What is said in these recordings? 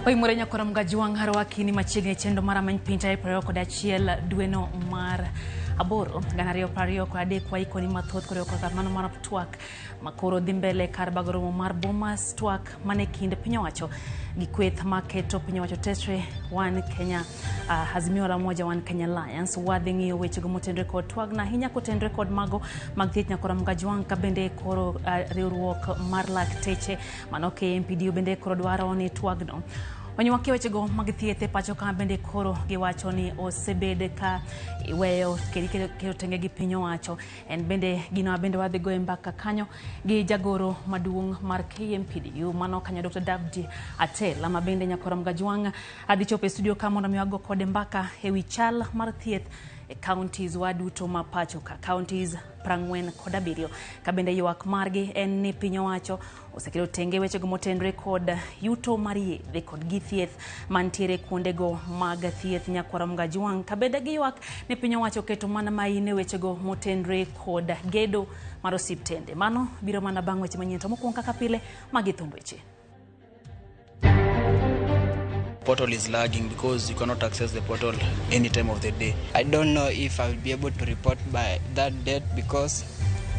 Oimore nyakora Mgajwang' harwaki ni machiegni e chenro mar Amany Piny tarik 21 dweno mar aboro 2023. Waikoni mathoth koriwo koka mano mar twak makoro dhi mbele kar bago romo mar Bomas, twak mane kind piny owacho gi kweth maketo piny owacho tesre One Kenya, Azimio la Umoja One Kenya Alliance. Wadhi ng'iyo wechego motenre kod twagna ahinya kotenre kod mago mag thieth nyakora Mgajwang' ka bende koro riwruok mar lakteche mano KMPDU bende koro dwaro ni twagno onywaki wechego mag thieth e pacho ka bende koro giwacho ni osebed ka iweyo kendo iketo tenge gi piny owacho. En bende gino bende wadhi goyo mbaka kanyo gi jagoro maduong' mar KMPDU mano kanyo Dr. Davji Atela ma bende nyakora Mgajwang' adhi chopo e studio ka mondo mi wago kode mbaka ewi chal mar thieth e counties wa duto ma pacho ka, counties 47, ka bende ywak margi en ni piny owacho oseketo tenge wechego motenre kod yuto mar yedhe kod gi thieth mantiere kuondego mag thieth nyakwara Mgajwang', ka bende giywak ni piny owacho oketo mana maine wechego motenre kod gedo mar osiptende. Mano biro mana bang' weche manyien, to mokwongo kaka pile magi thund weche. Portal is lagging because you cannot access the portal any time of the day. I don't know if I will be able to report by that date because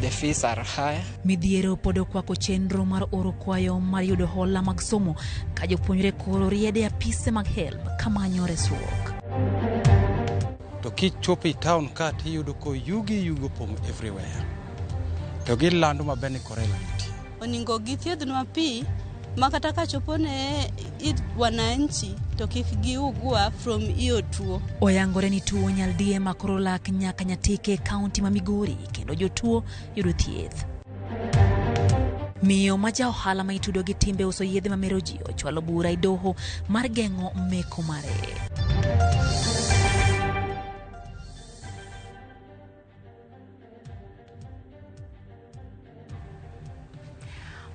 the fees are high. Midhiero pod okwako chenro mar oro kwayo mar yudo hola mag somo ka jopuonjre koro riede apise mag HELB kamanyo resruok. To kichopo e town ka tiyudo ko yugi yugi opong' everywhere. To gilando maber ni korela nitie. Oningo githiedhnwa pi ma kata ka chopo ne wananchi to kik giugua from iyo tuo. Oyangore ni tuo nyaldiema koro lak nyaka Nyatike e kaunti ma Migori kendo jotuo yudo thieth. Miyo ma ja ohala ma itudo gi timbe uso yedhe mamero ji ochwalo bura e doho mar geng'o meko mare.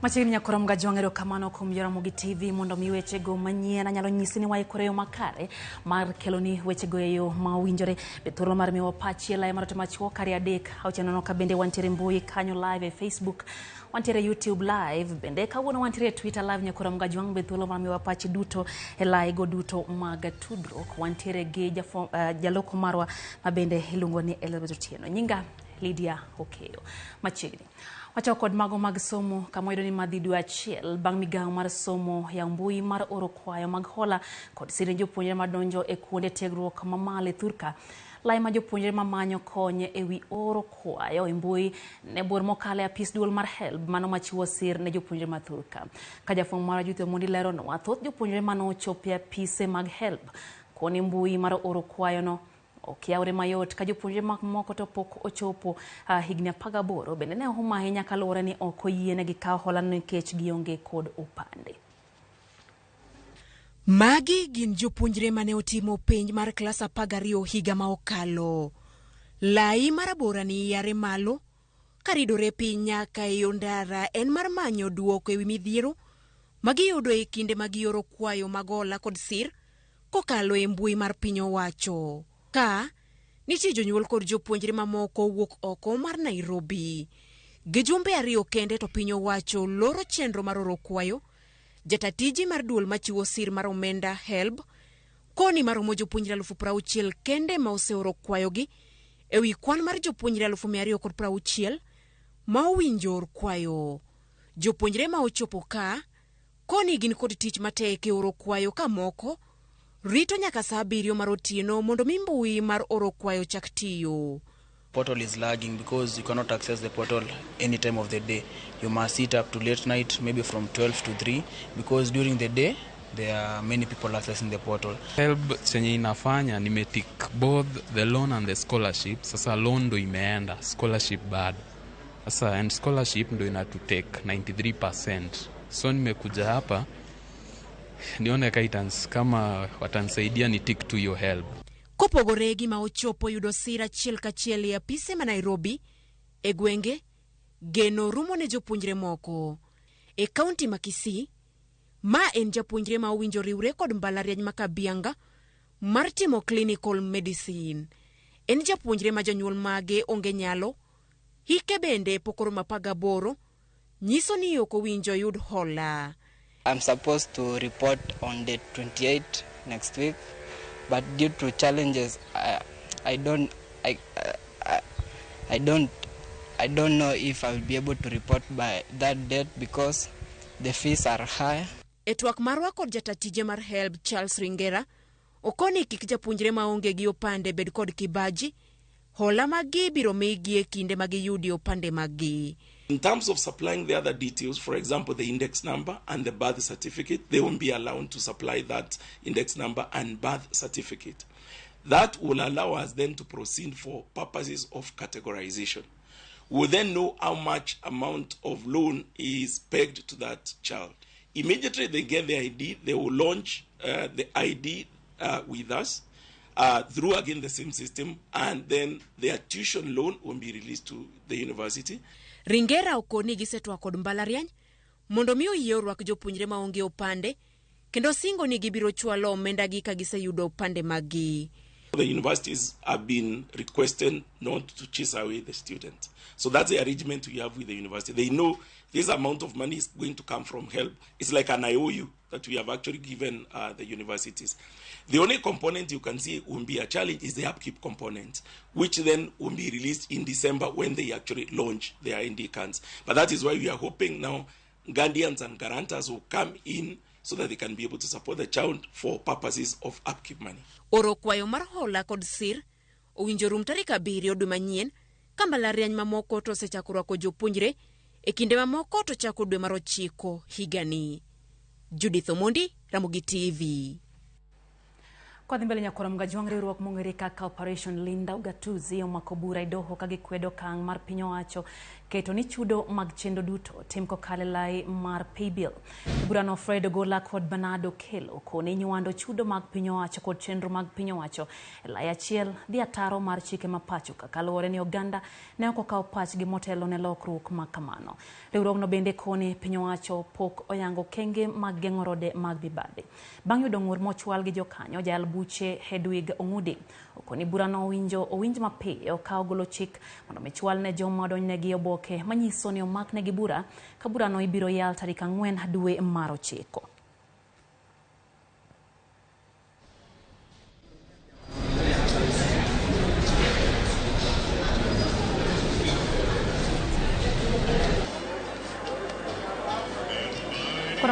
Machiegni nyakora Mgajwang', erokamano kuom Jaramogi TV mondo mi wechego manyien. Anyalo nyisi ni waikore e yo makare mar keloni wechego e yo ma owinjore. Be thuolo mar miwa pachi e lai mar ote machuok 2 3 6 0 ka bende wantiere mbui kanyo live e Facebook, wantiere YouTube live, bende kawuono wantiere Twitter live. Nyakora Mgajwang', be thuolo mar miwa pachi duto e lai go duto mag tudruok. Wantiere gi jaloko marwa ma bende iluongo ni Elizabeth Otieno. Nyinga Lydia Okeyo. Machiegni wachako kod mago mag somo kama wayudo ni madhi dwe achiel bang' migawo mar somo ya mbui mar oro kwayo mag hola kod sir ne jopuonjre madonjo e kuonde tiegruok mamalo e thurka. Lai ma jopuonjre mamanyo kony e wi oro kwayo e mbui ne bor mokalo e apis duol mar HELB mano machiwo sir ne jopuonjre ma thurka. Ka jafwambo marwa Judith Omondi leronwa, thoth jopuonjre manochopo e apise mag HELB koni mbui mar oro kwayono ok yawre mayot, ka jopuonjre moko to pok ochopo higni 18 bende ne ohum ahinya kaluwore ni ok oyienegi kawo hola nikech gionge kod opande. Magi gin jopuonjre mane otimo penj mar klas 12 higa ma okalo. Lai marabora ni yare malo karidore piny nyaka e yo ndara en mar manyo duoko ewi midhiero magiyudo e kinde ma gioro kwayo mag hola kod sir kokalo e mbui mar piny owacho. Ka nitie jonyuol kod jopuonjre mamoko wuok oko mar Nairobi. Gi jumbe 2 kende to piny owacho loro chenro mar oro kwayo. Jata tije mar duol machiwo sir mar omenda HELB koni maromo jopuonjre 60,000 kende ma oseoro kwayogi ewi kwan mar jopuonjre 260,000 ma owinjo or kwayo. Jopuonjre ma ochopo ka koni gin kod tich matek e oro kwayo ka moko rito nyaka saa 7 mar otieno mondo mi mbui mar oro kwayo chak tiyo. Portal is lagging because you cannot access the portal any time of the day. You must sit up to late night, maybe from 12 to 3, because during the day there are many people accessing the portal. HELB chenye inafanya, nimetick both the loan and the scholarship. Sasa loan ndo imeenda, scholarship bado. Sasa and scholarship ndo inatutake 93%. So nimekuja hapa nione kama watanisaidia ni tick to your HELB. Kopogore gi ma ochopo yudo sir achiel kachiel e apise ma Nairobi, e gwenge, geno rumo ne jopuonjre moko. E kaunti ma Kisii, ma en japuonjre ma owinjo riwre kod mbalariany ma Kabianga mar timo clinical medicine. En japuonjre ma jonyuol mage onge nyalo, hike bende pok oromo 18, nyiso ni ok owinjo yud hola. I'm supposed to report on date 28 next week, but due to challenges, I don't know if I will be able to report by that date because the fees are high. E twak marwa kod jatatije mar HELB Charles Ringera, okoni kik japuonjre maonge gi opande bed kod kibaji, hola maggi biro migi e kinde magiyudi opande maggi. In terms of supplying the other details, for example, the index number and the birth certificate, they won't be allowed to supply that index number and birth certificate. That will allow us then to proceed for purposes of categorization. We'll then know how much amount of loan is pegged to that child. Immediately they get the ID, they will launch the ID with us through again the same system, and then their tuition loan will be released to the university. Ringera okoni gisetwa kod mbalariany mondo mi oyie orwak jopuonjre maonge opande kendo singo ni gibiro chwalo omenda gi ka giseyudo opande maggi. The universities have been requested not to chase away the students. So that's the arrangement we have with the university. They know this amount of money is going to come from HELB. It's like an IOU that we have actually given the universities. The only component you can see will be a challenge is the upkeep component, which then will be released in December when they actually launch their ID cards. But that is why we are hoping now guardians and guarantors will come in so that they can be able to support the child for purposes of upkeep money. Oro kwayo mar hola kod sir owinjo rum tarik 7 dwe manyien ka mbalariany mamoko to osechako rwako jopuonjre e kinde mamoko to chako dwe mar 9 higani. Judith Omondi, Ramogi TV. Kwa dhi mbele nyakora mgajwang' riwruok mong'ere kaka Operation Linda Ugatuzi omako bura e doho ka gikwedo okang' mar piny owacho keto ni chudo mag chenro duto tim kokalo e lai mar paybill. Burano Fred Ogola kod Bernardo Kelo koni nywando chudo mag piny owacho kod chenro mag piny owacho e lai achiel dhi ataro mar chike ma pacho ka kaluwore ni oganda ne ok okawo pachgi motelo ne lokruok ma kamano. Riwruogno bende koni piny owacho pok oyango okenge mag geng'o rode mag mibadhi. Bang' yudo ng'ur mochwal gi jokanyo, jayal buche Hedwig Ong'udi okoni burano owinj mapiyo ka ogolo chik mondo michwal ne joma odonjnegi oboke manyiso ni omaknegi bura ka burano ibiro yal tarik 4 dwe mar 9.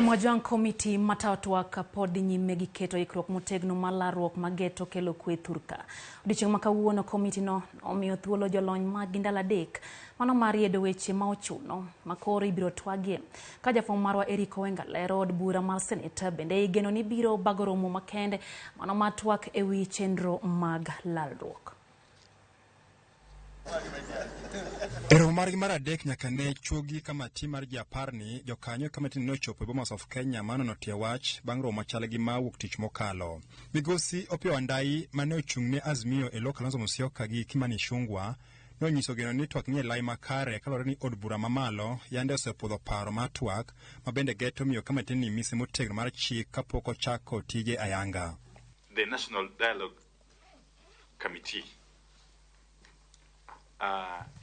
Mwajwang' komiti matayo twak pod dhi nyime gi keto ikruok motegno mar larruok mageto kelo kwe thurka. Odiochieng' ma kawuono komiti no omiyo thuolo jolony mag ndalo 3 mano mar riedo weche ma ochuno ma koro ibiro twagie. Ka jafwambo marwa Eric Owenga lero, od bura mar Senate bende igeno ni biro bago romo makende mano mar twak ewi chenro mag lalruok. E romo margi mar 3 nyaka ne chuogi kamati mar ji 10 ni jokanyo kamati ne ochopo e Bomas of Kenya manono tie wach bang' romo machal gi ma wuok tich mokalo. Migosi Opiyo Wandayi mane ochung' ne Azimio e lo Kalonzo Musyoka gi Kimani Ichung'wa nonyiso geno ni twak nie lai makare kaluwore ni od bura mamalo yande osepudho paro mar twak ma bende geto miyo kamati ni mise motegno mar chik kapok ochako tije ayanga. The National Dialogue Committee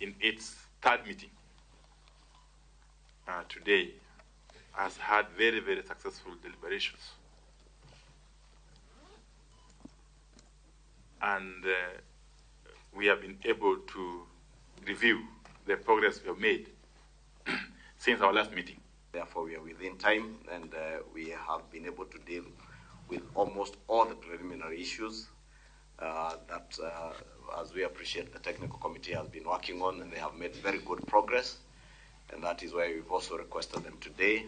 in its third meeting today has had very, very successful deliberations. And we have been able to review the progress we have made since our last meeting. Therefore, we are within time, and we have been able to deal with almost all the preliminary issues that, as we appreciate, the technical committee has been working on, and they have made very good progress. And that is why we've also requested them today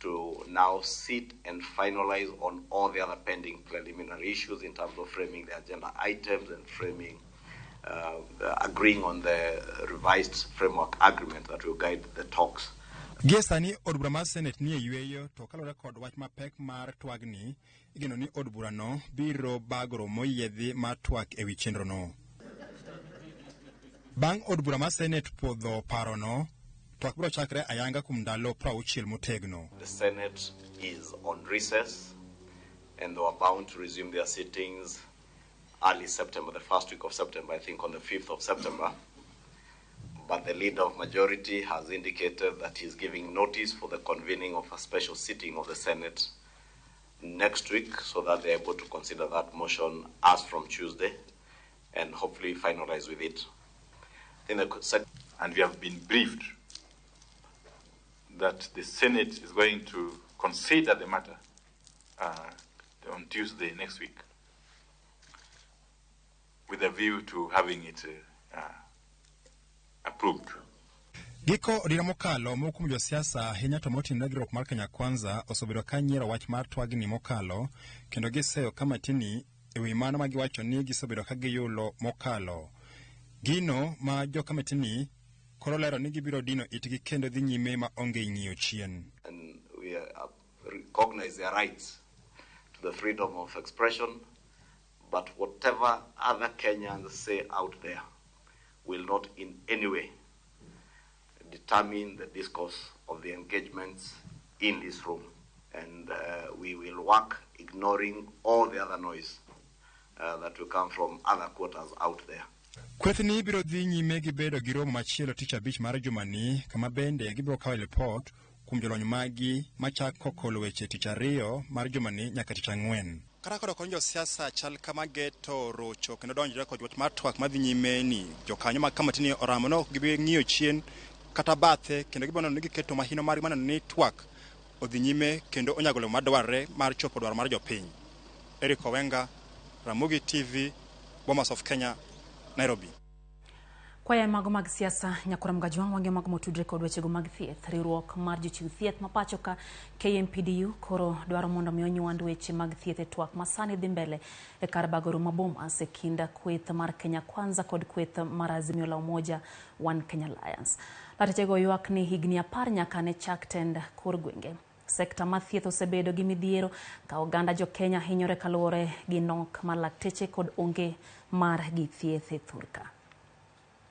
to now sit and finalize on all the other pending preliminary issues in terms of framing the agenda items and framing, agreeing on the revised framework agreement that will guide the talks. Gie sani od bura mar Senate nie yweyo to kaluwore kod wach mapek mar twagni, igeno ni od burano biro bago romo moyiedhi mar twak ewi chenrono. Bang' od bura mar Senate puodho parono, twak biro chakre ayanga kuom ndalo 60 motegno. The Senate is on recess and they were bound to resume their sittings early September, the first week of September, I think on the 5th of September. But the leader of majority has indicated that he's giving notice for the convening of a special sitting of the Senate next week so that they're able to consider that motion as from Tuesday and hopefully finalize with it. And we have been briefed that the Senate is going to consider the matter on Tuesday next week with a view to having it approved. Giko odira mokalo moko kuom josiasa ahinya to motinore gi riwruok mar Kenya Kwanza osebedo ka nyiero wach mar twagni mokalo kendo giseyo kamatini e wi mano ma giwacho ni gisebedo ka giyulo mokalo. Gino ma jo kamatini koro lero ni gibiro dino itgi kendo dhi nyime ma onge ng'iyo chien. And we recognize their rights to the freedom of expression, but whatever other Kenyans say out there will not in any way determine the discourse of the engagements in this room. And we will work ignoring all the other noise that will come from other quarters out there. Kwethni biro dhi nyime gi bedo gi romo machielo tich abich mar jumani kama bende gibiro kawo lipot kuom jolony magi machako kolo weche tich ariyo mar jumani nyaka tich ang'wen. Kata kod okony josiasa chal kama geto rocho kendo donjore kod wach mar twak madhi nyime ni jokanyo mag kamatini oramo ni ok gibi ng'iyo chien kata bathe kendo gibiro neno ni giketo mahino margi mar neno ni twak odhi nyime kendo onyago olemo madwarre mar chopo dwaro mar jopiny. Eric Owenga, Ramogi TV, Bomas of Kenya, Nairobi. Kwaya mago mag siasa nyakora Mgajwang' wange mago motudre kod wechego mag thieth. Riwruok mar jochiw thieth ma pacho ka KMPDU koro dwaro mondo mi onywand weche mag thieth e twak masani dhi mbele e kar bago romo Bomas e kind kweth mar Kenya Kwanza kod kweth mar Azimio la Umoja One Kenya Alliance. Lakteche ywak ni higni 10 nyaka ne chak tend kor gwenge. Sekta mar thieth osebedo gi midhiero ka oganda jo Kenya hinyore kaluwore gi nok mar lakteche kod onge mar gik thieth e thurka.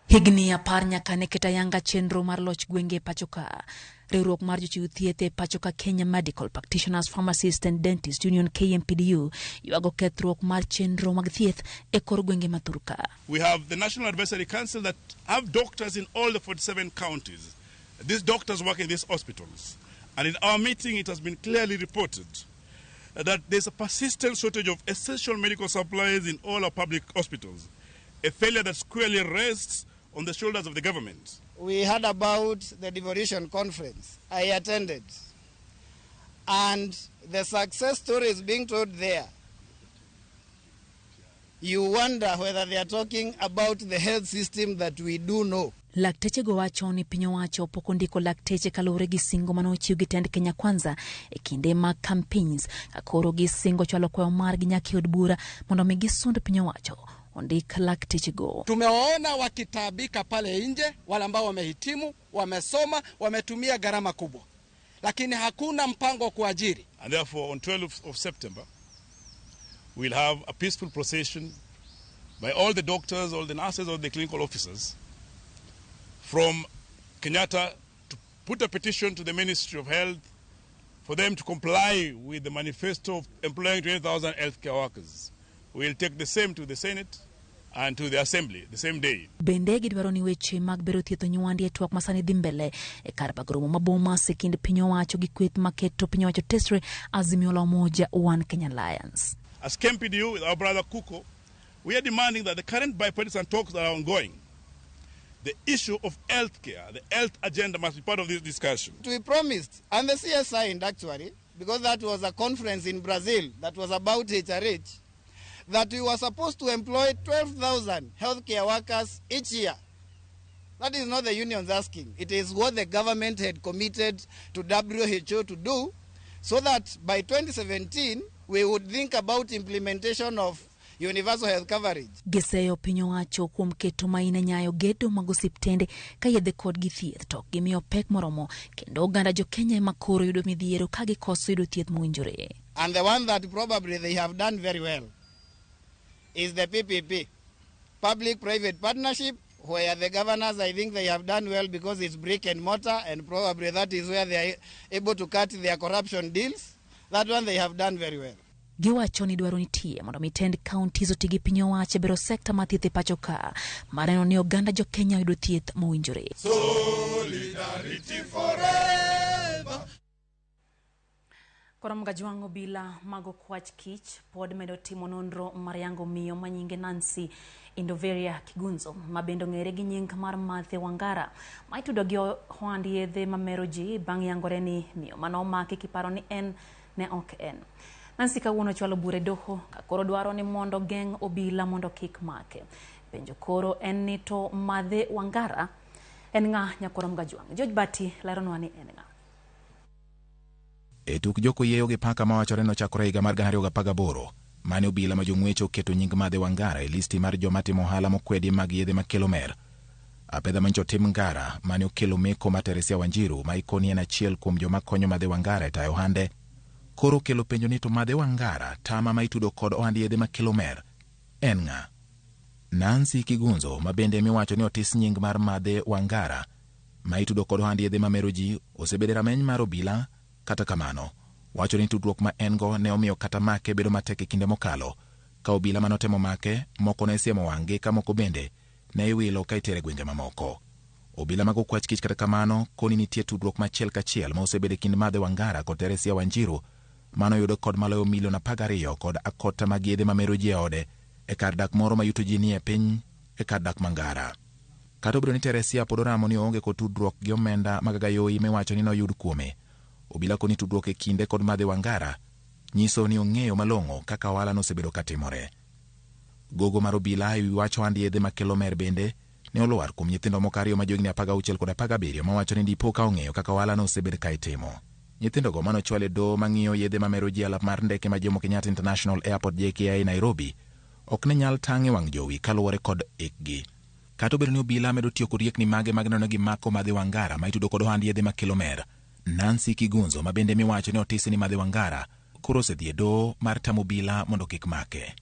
Higni 10 nyaka ne ket ayanga chenro mar loch gwenge e pacho ka. Riwruok mar jochiw thieth e pacho ka Kenya Medical Practitioners, Pharmacists and Dentists Union KMPDU ywago kethruok mar chenro mag thieth e kor gwenge ma thurka. We have the National Advisory Council that have doctors in all the 47 counties. These doctors work in these hospitals. And in our meeting, it has been clearly reported that there's a persistent shortage of essential medical supplies in all our public hospitals, a failure that squarely rests on the shoulders of the government. We heard about the devolution conference. I attended. And the success stories being told there, you wonder whether they are talking about the health system that we do know. Lakteche go wacho ni piny owacho pok ondiko lakteche kaluwore gi singo mane ochiw gi tend Kenya Kwanza e kinde mag campaigns ka koro gisingo chwalo kwayo margi nyaka e od bura mondo mi gisund piny owacho ondik lakteche go. Tumewaona wakitaabika pale nje, wale ambao wamehitimu, wamesoma, wametumia gharama kubwa, lakini hakuna mpango wa kuajiri. And therefore on 12th of September we'll have a peaceful procession by all the doctors, all the nurses, all the clinical officers from Kenyatta to put a petition to the Ministry of Health for them to comply with the manifesto of employing 20,000 healthcare workers. We'll take the same to the Senate and to the Assembly the same day. Bende gidwaro ni weche mag bero thieth onywandi e twak masani dhi mbele e kar bago romo ma Bomas e kind piny owacho gi kweth maketo piny owacho tesre Azimio la Umoja One Kenya Alliance. As KMPDU with our brother Kuko, we are demanding that the current bipartisan talks that are ongoing, the issue of healthcare, the health agenda must be part of this discussion. We promised, and the CS signed actually, because that was a conference in Brazil that was about HRH, that we were supposed to employ 12,000 healthcare workers each year. That is not the unions asking. It is what the government had committed to WHO to do, so that by 2017, we would think about implementation of universal health coverage. Giseyo piny owacho kuom keto maina nyayo gedo mag osiptende ka yedhe kod gi thieth to ok gimiyo pek moromo kendo oganda jo Kenya ema koro yudo midhiero ka gikoso yudo thieth mowinjore. And the one that probably they have done very well is the PPP, Public-Private Partnership, where the governors, I think they have done well because it's brick and mortar, and probably that is where they are able to cut their corruption deals. That one they have done very well. Giwacho ni dwaro nitie mondo mi tend counties oti gi piny owacho e bero sekta mar thieth e pacho ka mar neno ni oganda jo Kenya oyudo thieth mowinjore. Solidarity forever. Koro Mgajwang' obila mag okwach kich pod medo timo nonro mar yango miyo ma nyinge Nancy Indoveria Kigunzo ma bende ong'ere gi nying mar Mathe Wangara ma itudo gi ohand yedhe mamero ji bang' yangore ni miyo mane omaki kiparo ni en ne ok en. Nancy kawuono ochwalo bura e doho ka koro dwaro ni mondo geng' obila mondo kik make. Penjo koro en ni to Mathe Wangara en ng'a nyakoro Mgajwang'? George Bati leronwa ni en ng'a. E tuk jokoyeyo gi paka mawachore nochakore higa mar 2018, mane obila ma jong'wecho oketo nying Mathe Wangara e listi mar joma timo ohala mokwedi mag yedhe makelo mer. Apedha manyicho tim Ngara mane okelo meko mar Teresia Wanjiru ma ikoni en achiel kuom joma konyo Mathe Wangara e tayo ohande. Koro okelo penjo ni to Mathe Wangara tama ma itudo kod ohand yedhe makelo mer en ng'a? Nancy Kigunzo ma bende miwacho ni otis nying mar Mathe Wangara ma itudo kod ohand yedhe mamero ji osebedo e rameny mar obila. Kata kamano, wacho ni tudruok ma en go ne omiyo kata make bedo matek e kinde mokalo, ka obila manotemo make, moko ne siemo wang'gi ka moko bende ne iwilo ka itere gwenge mamoko. Obila mag okwach kich kata kamano, koni nitie tudruok machiel kachiel ma osebedo e kind Mathe Wangara kod Teresia Wanjiru, manoyudo kod maloyo milion 12 kod akota mag yedhe mamero ji e ode e kar dak moro ma yuto ji nie piny e kar dak Mangara. Kata obedo ni Teresia pod oramo ni oonge kod tudruok gi omenda mag agayoi miwacho ni noyud kuome, obila koni tudruok e kinde kod Mathe Wangara nyiso ni ong'eyo malong'o kaka ohala nosebedo katimore. Gogo mar obila e wi wach ohand yedhe makelo mer bende ne olwar kuom nyithindo moko ariyo ma johigni 16 kod 17 mawacho ni dipo ka ong'eyo kaka ohala nosebedo ka itimo. Nyithindogo manochwal e doho mang'iyo yedhe mamero ji alap mar ndeke ma Jomo Kenyatta International Airport JKIA Nairobi ok ne nyal tang' e wang' jowi kaluwore kod ikgi. Kata obedo ni obila medo tiyo kod riekni mage mag neno ni gimako Mathe Wangara ma itudo kod ohand yedhe makelo mer, Nancy Kigunzo ma bende miwacho ni otisi ni Mathe Wangara koro osedhi e doho mar tamo obila mondo kik make.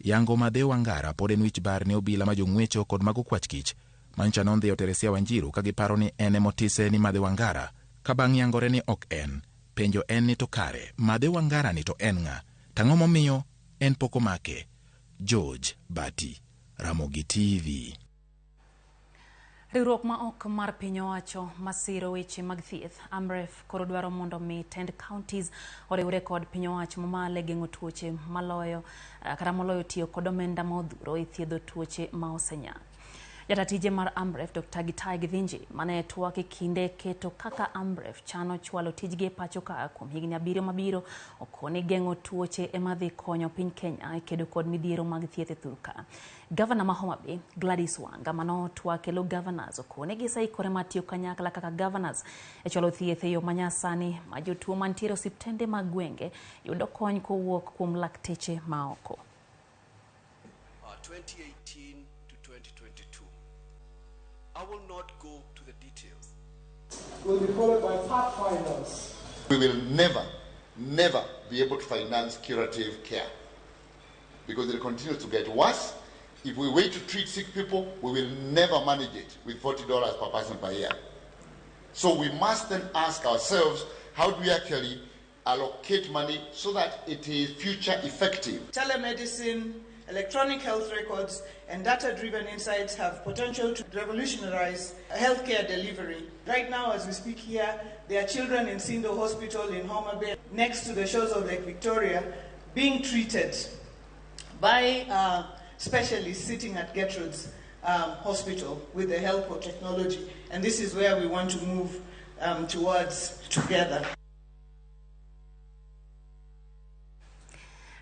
Yango Mathe Wangara pod en wich bar ne obila ma jong'wecho kod mag okwach kich manyocha nondhiyo Teresia Wanjiru ka giparo ni en emotise ni Mathe Wangara ka bang' yangore ni ok en. Penjo en ni to kare Mathe Wangara ni to en ng'a? Tang'o momiyo en pok omake? George Bati, Ramogi TV. Riwruok ma ok mar piny owacho masiro weche mag thieth AMREF koro dwaro mondo mi tend counties oriwre kod piny owacho mamalo e geng'o tuoche maloyo kata moloyo tiyo kod omenda ma odhuro e thiedho tuoche ma osenyaa. Jata tije mar AMREF Dr. Gitai Githinji mane twak e kinde keto kaka AMREF chano chwalo tijgi e pacho ka kuom higni 7 mabiro okoni geng'o tuoche ema dhi konyo piny Kenya e kedo kod midhiero mag thieth e thurka. Gavana ma Homa Bay Gladys Wanga mano twak e lo governors okone giseikore mar tiyo kanyakla kaka governors e chwalo thieth e yo manyasani ma jotuo mantiere osiptende mag gwenge yudo kony kowuok kuom lakteche maoko. 2018 to 2022. I will not go to the details. Will be followed by pathfinders. We will never, never be able to finance curative care because it continues to get worse. If we wait to treat sick people, we will never manage it with $40 per person per year. So we must then ask ourselves, how do we actually allocate money so that it is future effective? Telemedicine, electronic health records, and data-driven insights have potential to revolutionize healthcare delivery. Right now, as we speak here, there are children in Sindo Hospital in Homa Bay, next to the shores of Lake Victoria, being treated by specialists sitting at Gertrude's Hospital with the help of technology. And this is where we want to move towards together.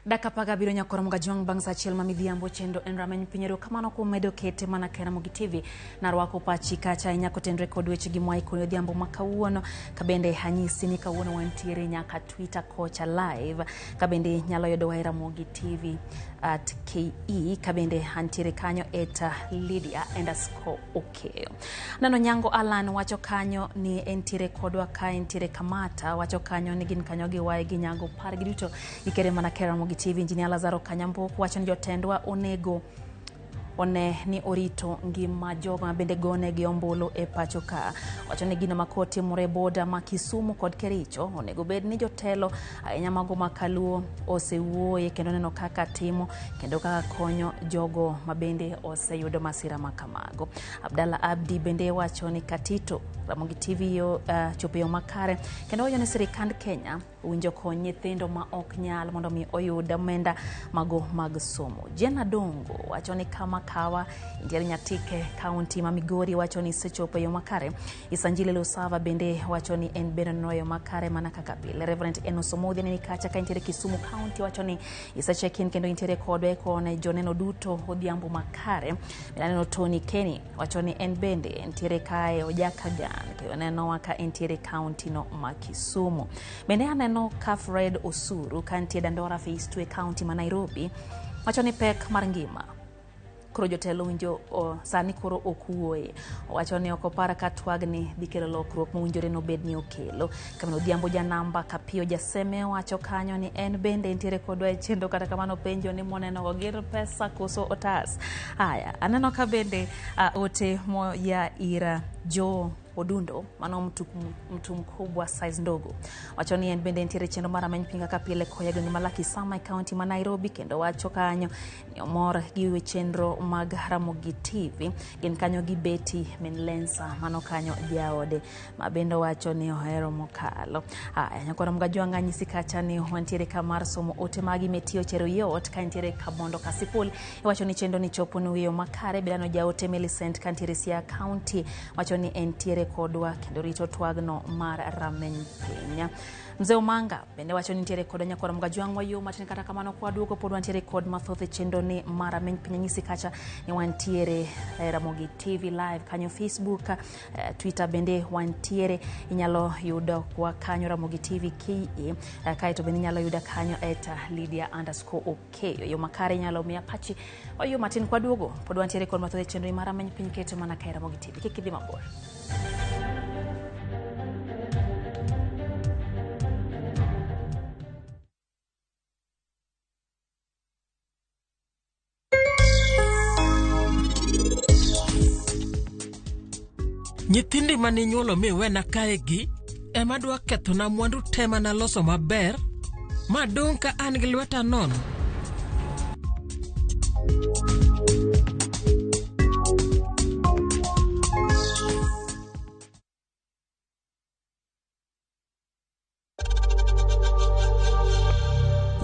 Dakika 17 nyakoro Mgajwang' bang' saa achiel ma midhiambo chendo en rameny piny. Erokamano kuom medo kete mana ka Ramogi TV. Narwako pachi kacha ahinya kotenre kod weche gi mwai kod odhiambo ma kawuono. Kabende anyisi ni kawuono wantiere nyaka Twitter kocha live. Kabende nyalo yudo wa e Ramogi TV at KE. Kabende antiere kanyo at Lydia_Okeyo. Nano Nyango Alan wacho kanyo ni entiere kodwa ka entiere Kamata wacho kanyo ni gin kanyo gi wae gi nyago par gi duto gikere mana ka Ramogi TV. Engineer Lazaro Kanyambuok wacho ni jotendwa onego one ni orito ngima jogo ma bende gonegi ombulu e pacho ka. Wacho ni gino ma kotimore e boda ma Kisumu kod Kericho onego bed ni jotelo ahinya mago ma Kaluo osewuoye kendo neno kaka timo kendo kaka konyo jogo ma bende oseyudo masira ma kamago. Abdalla Abdi bende wacho ni Katito Ramogi TV yo chopo yo makare kendo wacho ni sirikand Kenya owinjo kony nyithindo ma ok nyal mondo mi oyud omenda mago mag somo. Jena Dongo wacho ni kama kawa intiere Nyatike kaunti ma Migori wacho ni sechopo yo makare. Isanjile Lusava bende wacho ni en bende neno yo makare mana kaka pile. Reverend Enos Omodhi ni kacha ka intiere Kisumu kaunti wacho ni isecheck-in kendo intiere kodwa kone joneno duto odhiambo makare. Aneno Tony Kenny wacho ni en bende entiere kae Ojakagan kendo neno ka entiere kaunti no ma Kisumu. Bende aneno ka Fred Osuru ka nitie Dandora Phase 2 e kaunti ma Nairobi wacho ni pek mar ngima koro jotelo winjo sani koro ok wuoye. Owacho ni ok opar ka twagni dhi kelo lokruok mowinjore nobed ni okelo. Kamano Odhiambo Janamba Kapiyo Jaseme wacho kanyo ni en bende entiere kodwa e chenro, kata kamano penjo ni moneno go gin pesa koso otas. Aya, aneno ka bende ote moya ira Jo Odundo, mano mtu mkubwa size ndogo, wacho ni en bende nitiere chenro mar Rameny Piny kaka pile koya gwenge ma Lakisama e kaunti ma Nairobi, kendo wacho kanyo ni omor gi chenro mag Ramogi TV. Gin kanyo gi Betty Minlensa, mano kanyo jaode ma bende wacho ni ohero mokalo. Aya, nyakwara Mgajwanga nyisi kacha ni wantiere kamar somo ote magi metiyo chero yot ka nitiere Kabondo Kasipul, iwacho ni chenro ni chopo ni wiyo makare. Bilano jaote Millicent ka nitiere Siaya kaunti wacho ni entiere kodwa kendo rito twagno mar Rameny Piny. Mzee Omanga bende wacho ni nitiere kod nyakwara Mgajwang' wayo matin, kata kamano kwa duogo pod wantiere kod mathoth e chenro ni mar Rameny Piny. Nyisi kacha ni wantiere Ramogi TV live kanyo Facebook, Twitter bende wantiere, inyalo yudo kwa kanyo Ramogi TV KE, kaeto bende inyalo yuda kanyo at Lydia_OK. Yo makare inyalo miya pachi wayo matin kwa duogo pod wantiere kod mathoth e chenro ni mar Rameny Piny, keto mana ka Ramogi TV, kik idhi mabor. Nyithindi maninyuolo miwena kae gi ema dwa kethona mwandu te manaloso maber madong' ka an gi lweta nono.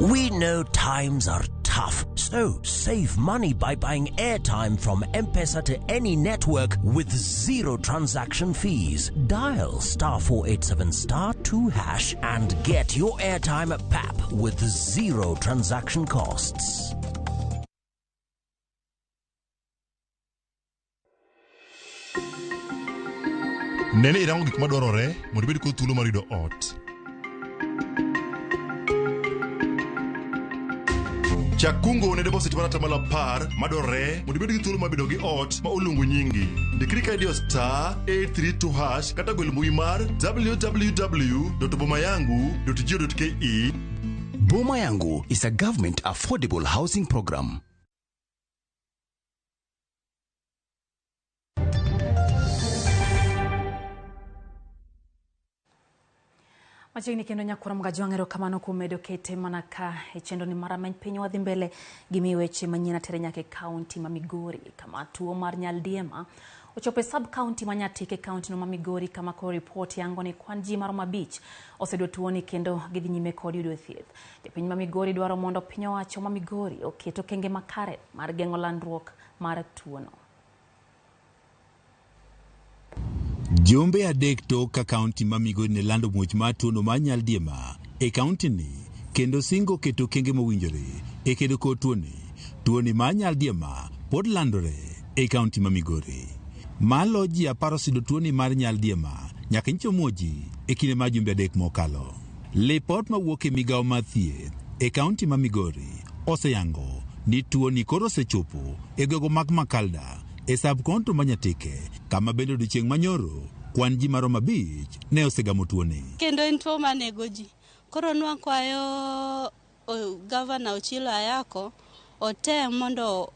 We know times are tough, so save money by buying airtime from M-Pesa to any network with zero transaction fees. Dial *487*2# and get your airtime at PAP with zero transaction costs. Nene irango gik madwarore mondo ibed kod thuolo mar yudo ot. Chak kungo ne deposit mar 10% madwarore mondo ibed gi thuolo mar bedo gi ot ma oluongo nyingi. Ndikri ka idiyo *832# kata gwel mbui mar www.bomayangu.go.ke. Boma Yangu is a government affordable housing program. Machiegni kendo nyakwara Mgajwang', erokamano kuom medo kete mana ka e chenro ni mar Rameny Piny. Wadhi mbele gi miyo weche manyien atere nyaka e kaunti ma Migori, kama tuo mar nyaldiema ochopo e sub kaunti ma Nyatike, kaunti no ma Migori, kama koro ripot yango ni kwan ji maromo 5 oseyudo tuoni kendo gidhi nyime kod yudo thieth. Jopiny ma Migori dwaro mondo piny owacho ma Migori oket okenge makare mar geng'o landruok mar tuono. Jumbe 3 tok ka kaunti ma Migori ne lando muoch mar tuono mar nyaldiema e kaunti ni kendo singo keto okenge mowinjore e kedo kod tuoni. Tuoni mar nyaldiema pod landore e kaunti ma Migori. Malo ji 10 oseyudo tuoni mar nyaldiema nyaka nyicho muoji e kinde mar jumbe 3 mokalo. Lipot mawuok e migawo mar thieth e kaunti ma Migori oseyango ni tuoni koro osechopo e gwenge mag Makalda e sub-county ma Nyatike, kama bende odiechieng' manyoro kwan ji maromo 5 ne osegamo tuoni. Kendo en tuo manego ji. Koro nwakwayo gavana Ochilo Ayako otem mondo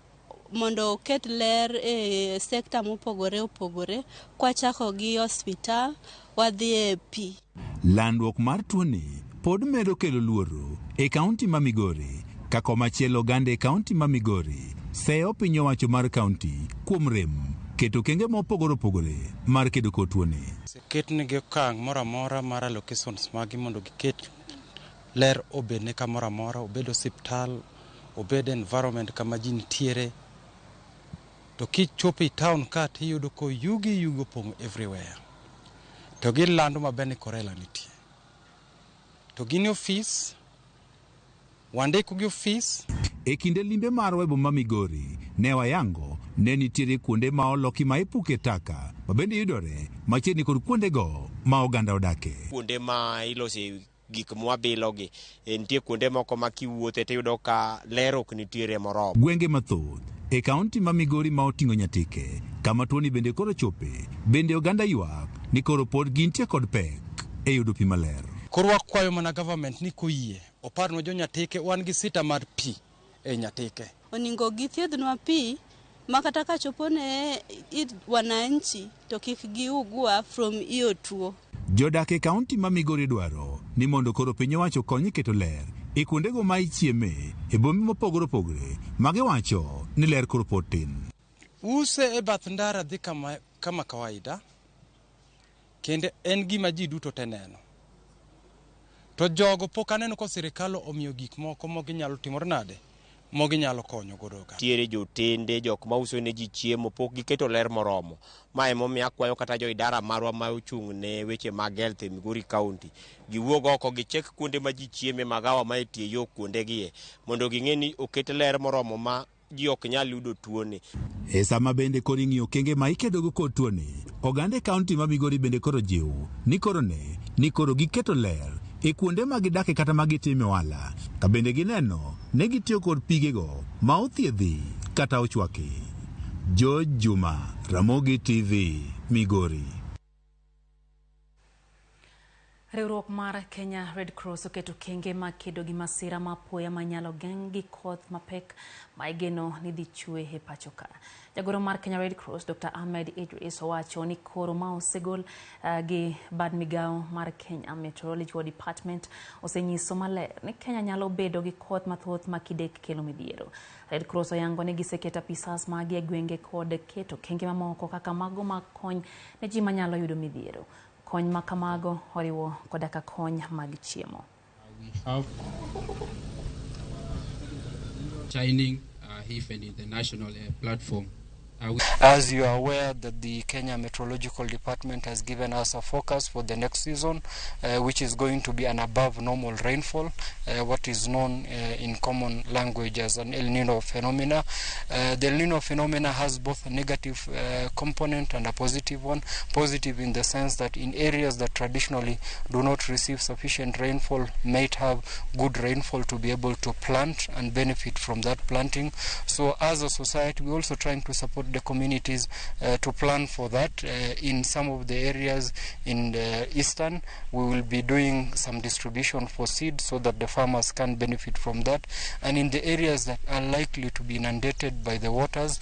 Mondo oket ler e sekta mopogore opogore, kwachako gi osiptal, wadhi e pi. Landruok mar tuoni pod medo kelo luoro e kaunti ma Migori ka komachielo oganda e kaunti ma Migori seyo piny owacho mar kaunti kuom rem keto okenge mopogore opogore mar kedo kod tuoni. Ketnegi okang' moro amora mar allocations magi mondo giket ler obedne kamoro amora, obed osiptal, obed environment kama ji nitiere. To kichopo e town ka tiyudo ka yugi yugi opong'o everywhere. To gilando maber ni cholera nitie. To gin e ofis, wandiko gi ofis. E kinde limbe marwa e boma Migori, ne wayango ne nitiere kuonde ma oloki ma ipuke taka ma bende yudore machiegni kod kuondego ma oganda odake. Kuonde ma ilose gik mwabilogi, nitie kuonde moko ma kiwuothe tiyudo ka ler ok nitiere moromo. Gwenge mathoth e kaunti ma Migori ma oting'o Nyatike, kama tuoni bende koro chope, bende oganda ywak ni koro pod gintie kod pek e yudo pi maler. Koro wakwayo mana government ni koyie oparnwa jo Nyatike wan gi sita mar pi e Nyatike. Oningo githiedhnwa pi ma kata ka chopo ne wananchi to kik giugua from iyo tuo. Jodak e kaunti ma Migori dwaro ni mondo koro piny owacho okony e keto ler e kuondego ma ichieme e bombe mopogore opogore ma giwacho ni ler koro pod tin. Use e bath ndara dhi kama kawaida kendo en gima ji duto te neno. To jogo pok aneno ka sirikal omiyo gik moko ma ginyalo timore nade ma ginyalo konyo godo ka. Nitiere jotende, jok mauso ne ji chiemo, pok giketo ler moromo. Ma emomiyo akwayo kata jo idara marwa ma ochung' ne weche mag health e Migori County, giwuog oko gichek kuonde ma ji chieme, magawa ma e tie yo kuonde gie, mondo ging'e ni oket ler moromo ma ji ok nyal yudo tuoni. E sama bende koro ing'iyo okenge ma ikedogo kod tuoni, oganda e kaunti ma Migori bende koro jiw ni koro ne ni koro giketo ler e kuonde ma gidake kata ma gitime ohala, ka bende gineno ne gitiyo kod pigego ma othiedhi kata ochwaki. George Juma, Ramogi TV, Migori. Riwruok mar Kenya Red Cross oketo okenge mag kedo gi masira ma apoya manyalo geng' gi koth mapek ma igeno ni dhi chwe e pacho ka. Jagoro mar Kenya Red Cross Dr. Ahmed Idris owacho ni koro ma osegol gi bad migawo mar Kenya Meteorological Department osenyiso maler ni Kenya nyalo bedo gi koth mathoth ma kidek kelo midhiero. Red Cross oyango ni giseketo apisas magi e gwenge kod keto okenge mamoko kaka mago mag kony ne ji manyalo yudo midhiero. Kony ma kamago oriwo koda ka kony mag chiemo. We have shining even in the national platform. As you are aware that the Kenya Meteorological Department has given us a forecast for the next season, which is going to be an above normal rainfall, what is known in common language as an El Nino phenomena. The El Nino phenomena has both a negative component and a positive one. Positive in the sense that in areas that traditionally do not receive sufficient rainfall might have good rainfall to be able to plant and benefit from that planting. So as a society, we're also trying to support the communities to plan for that. In some of the areas in the eastern, we will be doing some distribution for seed so that the farmers can benefit from that. And in the areas that are likely to be inundated by the waters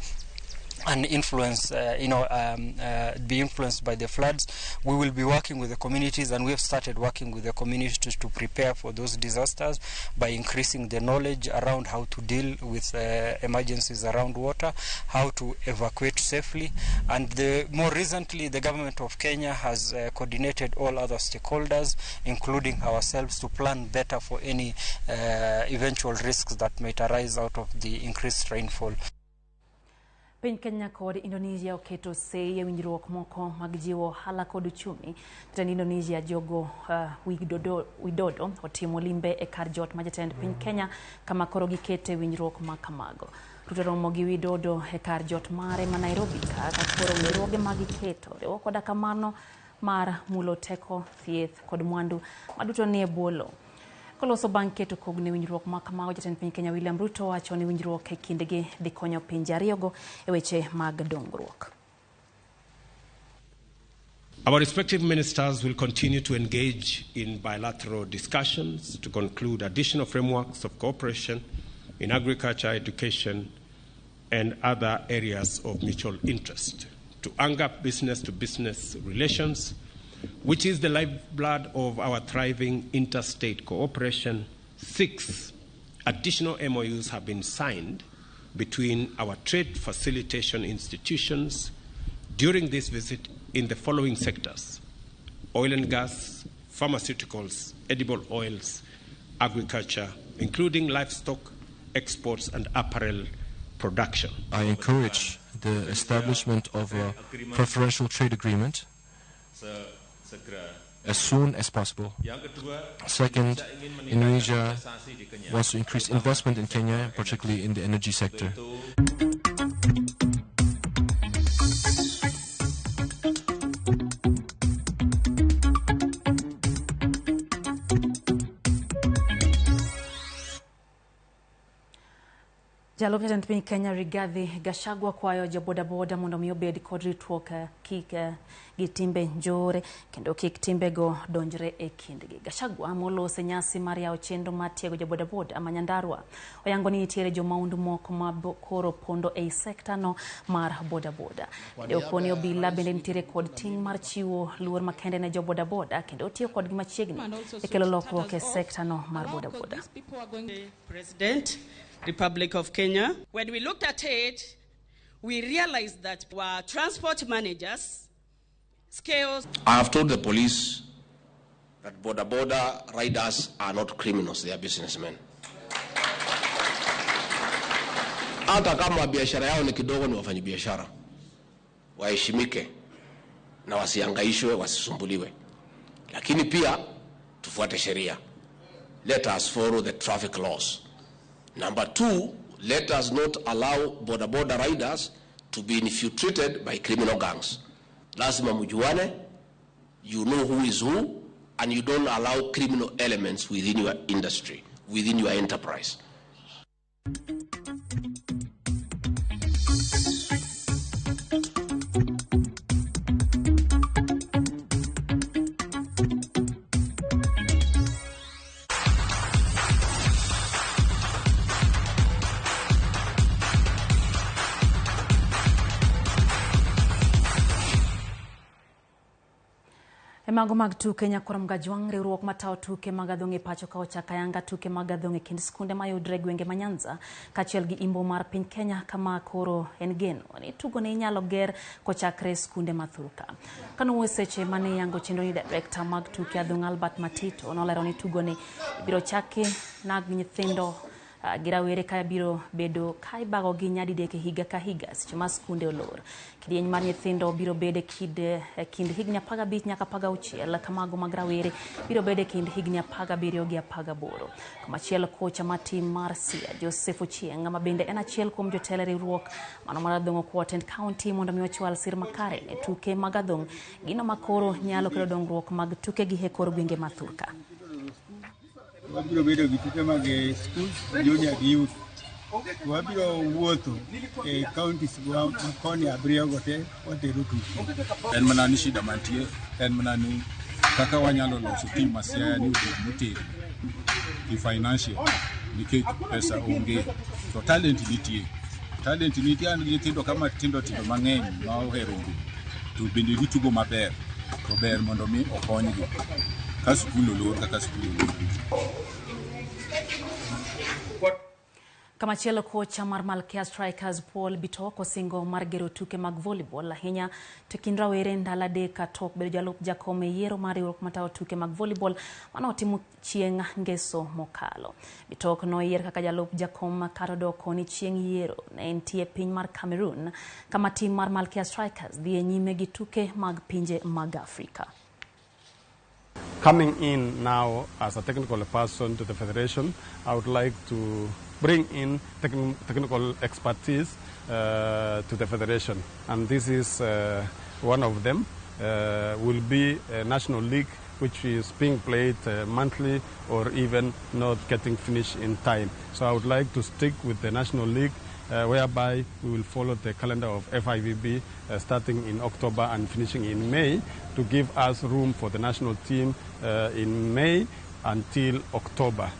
and influence, be influenced by the floods, we will be working with the communities, and we have started working with the communities to prepare for those disasters by increasing the knowledge around how to deal with emergencies around water, how to evacuate safely. And more recently, the government of Kenya has coordinated all other stakeholders, including ourselves, to plan better for any eventual risks that might arise out of the increased rainfall. Piny Kenya kod Indonesia oketo sei e winjruok moko mag jiwo ohala kod uchumi. Jatend Indonesia Joko Widodo otimo limbe e kar jot ma jatend piny Kenya kama koro gikete winjruok ma kamago. Ruto romo gi Widodo e kar jot mare ma Nairobi kaka koro winjruoge ma giketo riwo koda kamano mar mulo teko, thieth kod mwandu maduto nie bwo lowo. Koloso bang' keto kogno e winjruok ma kamago, jatend piny Kenya William Ruto wacho ni winjruok e kindgi dhi konyo pinje ariyogo e weche mag dongruok. Our respective ministers will continue to engage in bilateral discussions to conclude additional frameworks of cooperation in agriculture, education, and other areas of mutual interest to anchor business-to-business relations, which is the lifeblood of our thriving interstate cooperation. 6 additional MOUs have been signed between our trade facilitation institutions during this visit in the following sectors: oil and gas, pharmaceuticals, edible oils, agriculture, including livestock exports and apparel production. I encourage the establishment of a preferential trade agreement as soon as possible. Second, Indonesia wants to increase investment in Kenya, particularly in the energy sector. Jalup jatend piny Kenya Rigathi Gachagua kwayo jobodaboda mondo mi obed kod ritruok kik gi timbe njore kendo kik timbego donjre e kindgi. Gachagua molose nyasi mar yawo chenro mar tiego jobodaboda ma Nyandarua oyango ni nitiere jomaundu moko ma koro pondo ei sekta no mar bodaboda. Kendo okoni obila bende nitiere kod ting' mar chiwo luor makende ne jobodaboda kendo tiyo kodgi machiegni e kelo lokruok e sekta no mar bodaboda. President, Republic of Kenya. When we looked at it, we realized that our transport managers, scales. I have told the police that border riders are not criminals, they are businessmen. Hata kama biashara yao ni kidogo, ni wafanyabiashara. Waheshimike na wasihangaishwe, wasisumbuliwe. Lakini pia tufuate sheria. Let us follow the traffic laws. Number 2, let us not allow border riders to be infiltrated by criminal gangs. Lazima mjuane, you know who is who, and you don't allow criminal elements within your industry, within your enterprise. Mago mag tuke nyakora Mgajwang' riwruok matayo tuke mag adhong' e pacho ka ochako ayanga tuke mag adhong' e kind skunde mayudre e gwenge ma Nyanza kaachiel gi imbo mar piny Kenya kama koro en geno ni tugo ne inyalo ger kochakre e skunde ma thurka. Kanowuoyo seche mane yango chenro ni director mag tuke adhong' Albert Matito nolero ni tugo ni ibiro chaki nag nyithindo gi rawere ka biro bedo ka ibagogi nyadidek e higa ka higa seche ma skunde olor. Kidieny mar nyithindo biro bedo e kind higni 15 nyaka 16 kamago mag rawere biro bedo e kind higni 17 gi 18. Komachielo kocha mar tim mar Sia Joseph Ochieng' ma bende en achiel kuom jotelo e riwruok mano mar adhong' okwayo tend kaunti mondo mi ochwal sir makare ne tuke mag adhong' gino makoro nyalo kelo dongruok mag tukegi e kor gwenge ma thurka. Wabiro bedo gi tuke mag schools, junior gi youth. Wabiro wuotho e counties ma koni abiriyo go te watero tuke. En mana ni shida mantie, en mana ni kaka wanyalo loso team ma Siaya ni obed motegno gi financial nikech pesa onge to talent nitie. Talent nitie, an gi nyithindo kama tindo tindo mang'eny ma ohero ngum to bende gitugo maber to ber mondo mi okonygi. Ka skul olor kaka skul olor. Kamachielo kocha mar Malkia Strikers Paul Bitok osingo mar gero tuke mag volleyball ahinya to kind rawere ndalo adek tok bedo jalup jakom e yiero mar riwruok matayo tuke mag volleyball mane otimo chieng' ngeso mokalo. Bitok noyier kaka jalup jakom kar odoko ni chieng' yiero ne entie piny mar Cameroon kama tim mar Malkia Strikers dhi e nyime gi tuke mag pinje mag Afrika. Coming in now as a technical person to the federation, I would like to bring in technical expertise to the federation, and this is one of them. Will be a national league which is being played monthly or even not getting finished in time. So I would like to stick with the national league, whereby we will follow the calendar of FIVB starting in October and finishing in May, to give us room for the national team in May until October.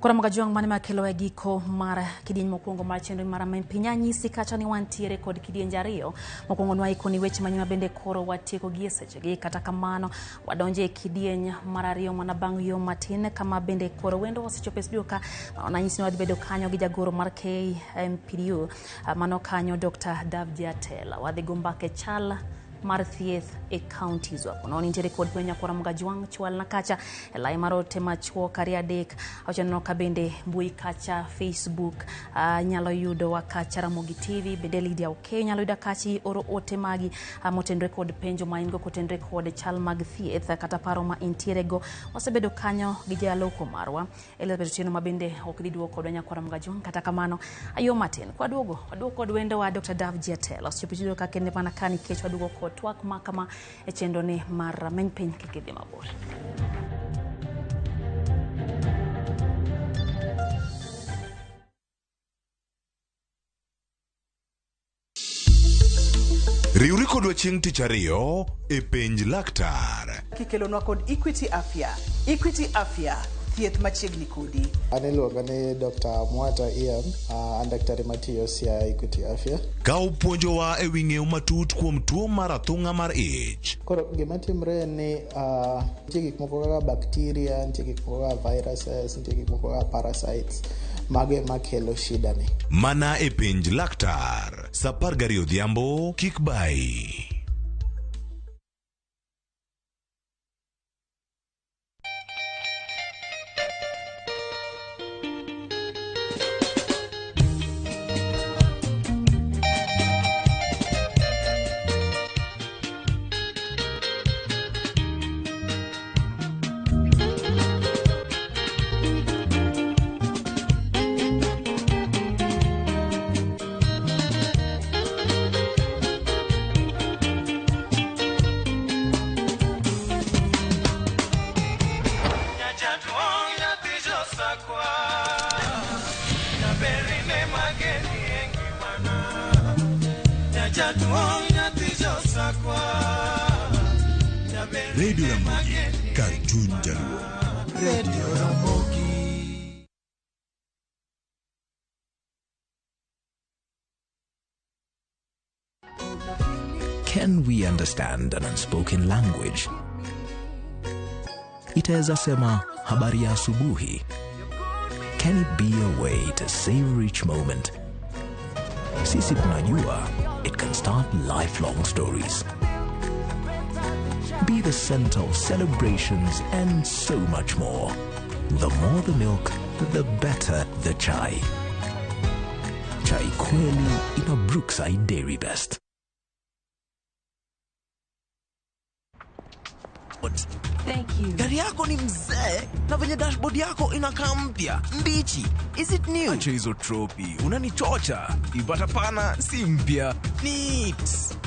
Koro Mogajwang' mane makelo e giko mar kidieny mokwongo mar chenro mar Rameny Piny. Anyisi kacha ni wantiere kod kidienje ariyo. Mokwongo nwaikoni weche manyien bende koro watieko gi e sechegi. Kata kamano wadonjo e kidieny mar ariyo mana bang' yo matin kama bende koro wendo osechopo e studio ka. Nanyisi ni wadhi bedo kanyo gi jagoro mar KMPDU mano kanyo Dr. Davji Atela. Wadhi go mbaka e chal mar thieth e counties wa. Kono nitiere kod penjo nyakwara Mogajwang' chwal na kacha e lai mar ote machuok 23 ochenro ka bende mbui kacha Facebook nyalo yudo wa kacha Ramogi TV bende Lydia Okeyo nyalo yudo kachi oro ote magi motenore kod penjo ma in go kotenore kod chal mag thieth kata paro ma intiere go. Wasebedo kanyo gi jaloko marwa Elizabeth Otieno ma bende ok dhi duogo kodwa nyakwara Mogajwang'. Kata kamano ayo matin kwaduogo waduogo kod wendo wa Dr. Davji Atela osechopo studio ka kende mana ka nikech waduogo kod twak ma kama e chenro ni mar Rameny Piny kik idhi mabor. Riwri kodwa chieng' tich ariyo e Penj Laktar. Kikelonwa kod Equity Afya. Equity Afya, thieth machiegni kodi. An iluonga ni Dr. Mwata Ian, an daktari matiyo Siaya Equity Afya. Ka opuonjowa e wi ng'eyo matut kuom tuo mar athung'a mar ich. Koro gima timre en ni nitie gik moko kaka bacteria, nitie gik moko kaka viruses, nitie gik moko kaka parasites. Mago ema kelo shida ni. Mana e Penj Laktar, sa 12 odhiambo, kik bayi. Radio Ramogi, kar chuny Jaluo. Radio Ramogi. Can we understand an unspoken language? Itaweza sema habari ya asubuhi. Can it be a way to savor each moment? Sisi tunajua it can start lifelong stories. Be the center of celebrations and so much more. The more the milk, the better the chai. Chai kweli ina Brookside Dairy Best. Thank you. Gari yako ni mzee na venye dashboard yako inakaa mpya mbichi. Is it new? Acha hizo tropi, unanichocha. Ipata pana si mpya. Neat.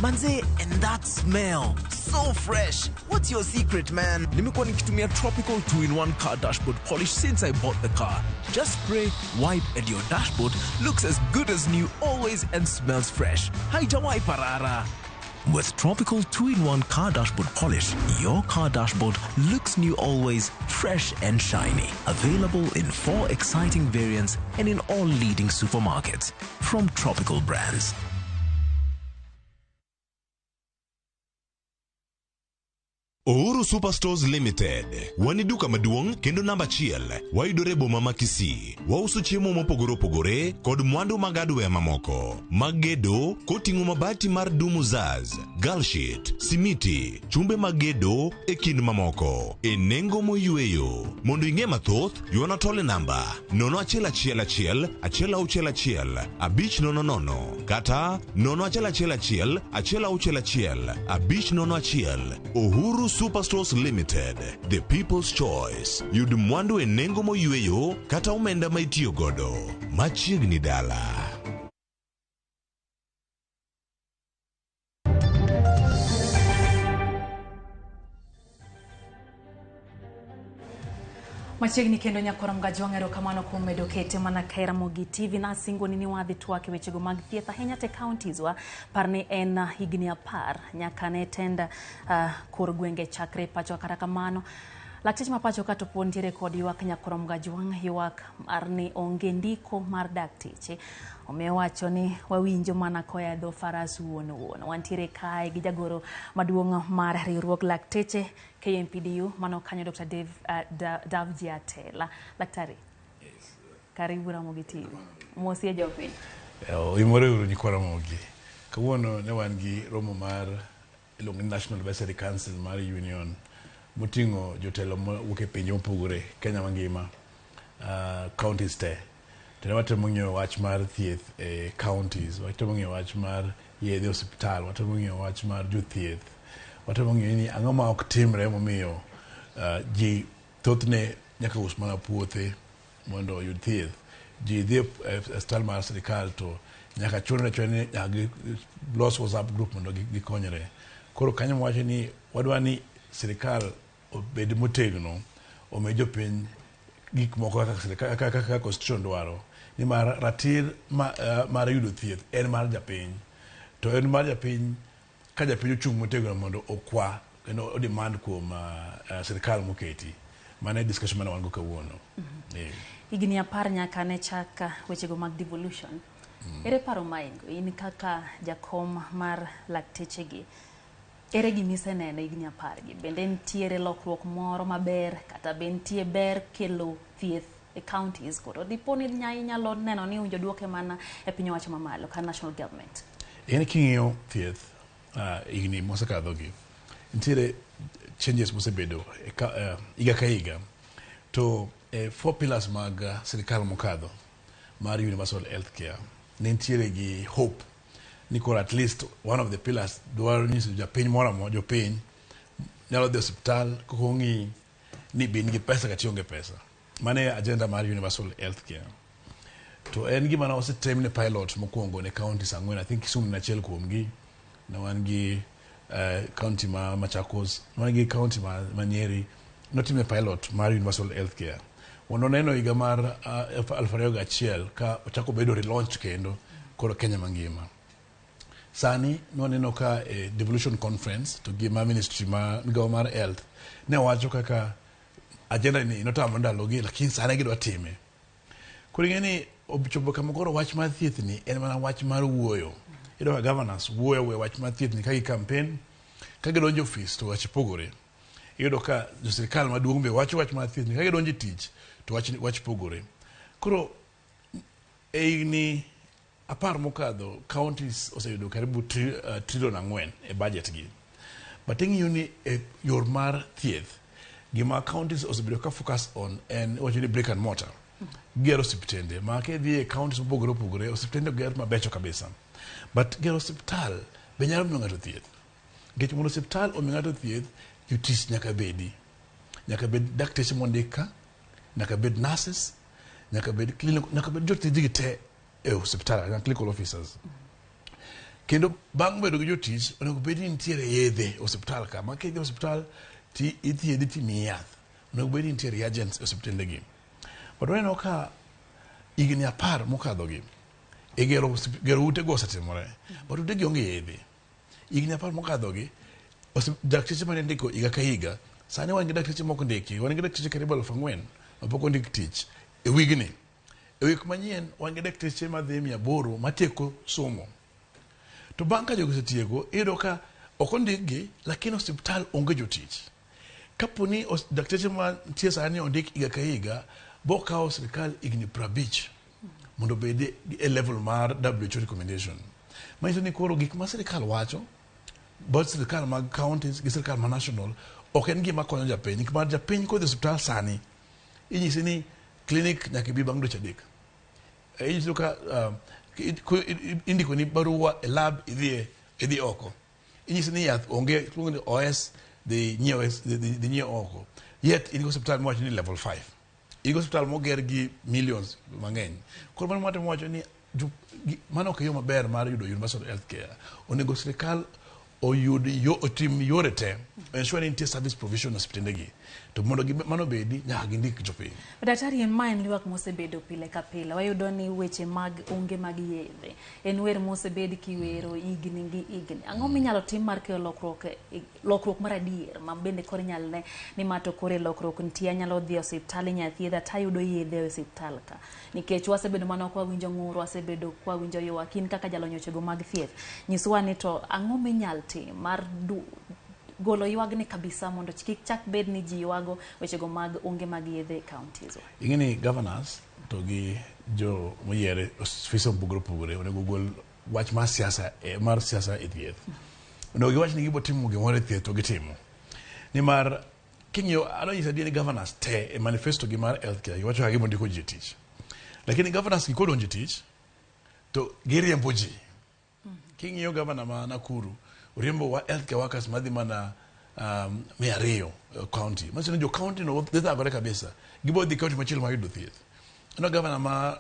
Manze, and that smell. So fresh. What's your secret, man? Nimekuwa nikitumia Tropical 2-in-1 car dashboard polish since I bought the car. Just spray, wipe and your dashboard looks as good as new always and smells fresh. Haijawahi parara. With Tropical 2-in-1 car dashboard polish, your car dashboard looks new always, fresh and shiny. Available in 4 exciting variants and in all leading supermarkets. From Tropical Brands. Uhuru Superstores Limited. Wan e duka maduong' kendo namba 1 wayudore e boma ma Kisii. Wauso chiemo mopogore opogore kod mwandu mag hardware mamoko mag gedo koting'o mabati mar Dumuzaz, Galshit, simiti, chumbe mag gedo e kind mamoko e nengo moyweyo. Mondo ing'e mathoth, ywana tole namba 0111 161 500 kata 0111 161 501. Uhuru Superstores Limited, the people's choice. Yud mwandu e nengo moyweyo kata omenda ma itiyo godo. Machiegni dala. Machiegni kendo nyakwara Mgajwang', erokamano kuom medo kete mana ka Ramogi TV. Nasingoni ni wadhi twak e wechego mag thieth ahinya te counties wa. Par ni en higni 10 nyaka ne tend kor gwenge chakre pacho. Kata kamano Lakteche ma pacho ka to pod nitiere kod ywak nyakorom gajwang' ywak mar ni onge ndiko mar dakteche. Omiyo wacho ni wawinjo mana koya dho faras wuon wuon. Wantiere kae gi jagoro maduong' mar riwruog lakteche KMPDU mano kanyo Dr. Davji Atela. Daktari. Yes. Karibu Ramogi TV. Mosie jopiny. Oimore uru nyikwa Ramogi. Kawuono ne wan gi romo mar iluongo ni National Advisory Council mar Union moting'o jotelo mowuok e pinje mopogore Kenya mangima, counties te. To ne watemo ng'iyo wach mar thieth e counties, watemo ng'iyo wach mar yedhe e osiptal, watemo ng'iyo wach mar jothieth, watemo ng'iyo ni ang'o ma ok timre momiyo ji thothne nyaka us mana puothe mondo oyud thieth. Ji dhi e osiptal mar sirikal to nyaka chunre achuna ni nyaka gilos WhatsApp group mondo gikonyre. Koro kanyo wacho ni wadwa ni sirikal obed motegno, omi jopiny gik moko kaka constitution dwaro, nimar ratir mar yudo thieth en mar japiny. To en mar japiny ka japiny ochung' motegno mondo okwa kendo o demand kuom sirikal moketi. Mano e discussion mane wan go kawuono. Higni 10 nyaka ne chak wechego mag devolution. Ere paro ma in go? In kaka jakom mar laktechegi, ere gima iseneno higni 10 gi? Bende nitiere lokruok moro maber kata be nitie ber kelo thieth e counties? Koro dipo ni inyalo neno ni owinjo duoke mana e piny owacho mamalo ka national government. En king'iyo thieth higni mosekadhogi, nitiere changes mosebedo higa ka higa. To 4 pillars mag sirikal mokadho mar universal health care ne nitiere gi hope ni koro at least one of the pillars dwaro nyiso japiny moro amora, jopiny nyalo dhi osiptal kok ong'i ni be in gi pesa kata ionge pesa. Mano e agenda mar universal health care. To en gima ne osetim ne pilot mokwongo ne counties 4, I think Kisumu ne achiel kuomgi, ne wan gi county ma Machakos, ne wan gi county ma Nyeri, notimne pilot mar universal health care. Mondo neno higa mar 2001 ka ochako bedo relaunch kendo koro Kenya mangima. Sani nwaneno ka e devolution conference to gi ma ministry ma migawo mar health ne wacho kaka agenda ni notamo ndalogi, lakini sani gidwa time. Koro ing'e ni ochopo kama koro wach mar thieth ni en mana wach mar wuoyo. Iyudo ka governors wuoyo awuoya wach mar thieth ni ka gi campaign, ka gidonjo ofis to wach pogore. Iyudo ka jo sirikal maduong' be wacho wach mar thieth ni ka gidonjo e tich to wach pogore. Koro e higni 10 mokadho, counties oseyudo karibu trilion 4 e budget gi. But ing'iyo ni e yor mar thieth, gima counties osebedo ka focus on en wacho ni brick and mortar. Gero osiptende, ma kidhi e counties mopogore opogore, osiptende oger mabecho kabisa. But gero osiptal be nyalo miyo ng'ato thieth. Nikech mondo osiptal omi ng'ato thieth, jotich nyaka bedi. Nyaka bed dakteche mondik ka, nyaka bed nurses, nyaka bed clinic, nyaka bed jotijgi te e osiptal, kata clinical officers. Kendo bang' bedo gi jotich, onego bed ni nitiere yedhe e osiptal ka. Ma kidhi e osiptal, ti ithiedhi timiyi yath. Onego bed ni nitiere reagents e osiptende gi. But waneno ka higni 10 mokadho gi, e gero ute go osetimore, but ute gi onge yedhe. Higni 10 mokadho gi, dakteche mane ndiko higa ka higa, sani wan gi dakteche mok ndiki, wan gi dakteche karibu 4,000 mapok ondik tich e wigni. E wik manyien wan gi dakteche madhi 800 matieko somo. To bang' ka jogi osetieko, iyudo ka ok ondikgi, lakini osiptal onge jotich. Kapo ni dakteche mantie sani ondik higa ka higa, bo kawo sirikal higni 50 mondo obed e level mar WHO recommendation. Manyiso ni koro gik ma sirikal wacho, both sirikal mag counties gi sirikal ma national, ok en gima konyo japiny. Nikech japiny kodhi e osiptal sani, inyisi ni clinic nyaka ibi bang' dweche 3. Inyiso ka indiko ni barua e lab idhi oko. Inyisi ni yath onge, iluongo ni OS, dhi nyiew oko. Yet in gi osiptal miwacho ni level 5. In gi osiptal moger gi millions mang'eny. Koro mano watemo wacho ni mano ok yo maber mar yudo universal health care. Onego sirikal oyud yo, otim yore te ensure ni nitie service provision e osiptendegi. To mondo mano bedi, nyaka gindik jopiny. Daktari, en ma en ywak mosebedo pile ka pile. Wayudo ni weche mag onge mag yedhe en wer mosebed kiwero higni gi higni. Ang'o minyalo tim mar kelo lokruok, lokruok mar adier ma bende koro inyalo ne ni ma to koro lokruok nitie, anyalo dhi e osiptal inyalo thiedha tayudo yedhe e osiptal ka, nikech wasebedo mana kwawinjo ng'ur, wasebedo kwawinjo ywak. In kaka jalony wechego mag thieth, nyiswa ni to ang'o minyal tim mar golo ywagni kabisa mondo kik chak bed ni ji ywago wechego mag onge mag yedhe e counties wa. Ing'e ni governors to gi jo moyier ofise mopogore opogore onego ogol wach mar siasa mar siasa e thieth. Onego giwach ni gibo timo gimoro e thieth to gitimo. Nimar king'iyo adwa nyisi adier ni governors te e manifesto gi mar healthcare giwacho kaka gibo ndiko ji e tich. Lakini governors gi kodonjo e tich to giriembo ji. King'iyo governor ma Nakuru oriembo wa healthcare workers madhi mana 200 county. Manyiso ni jo county no dhi thagore kabisa. Gibo dhi county machielo mar yudo thieth. Aneno governor ma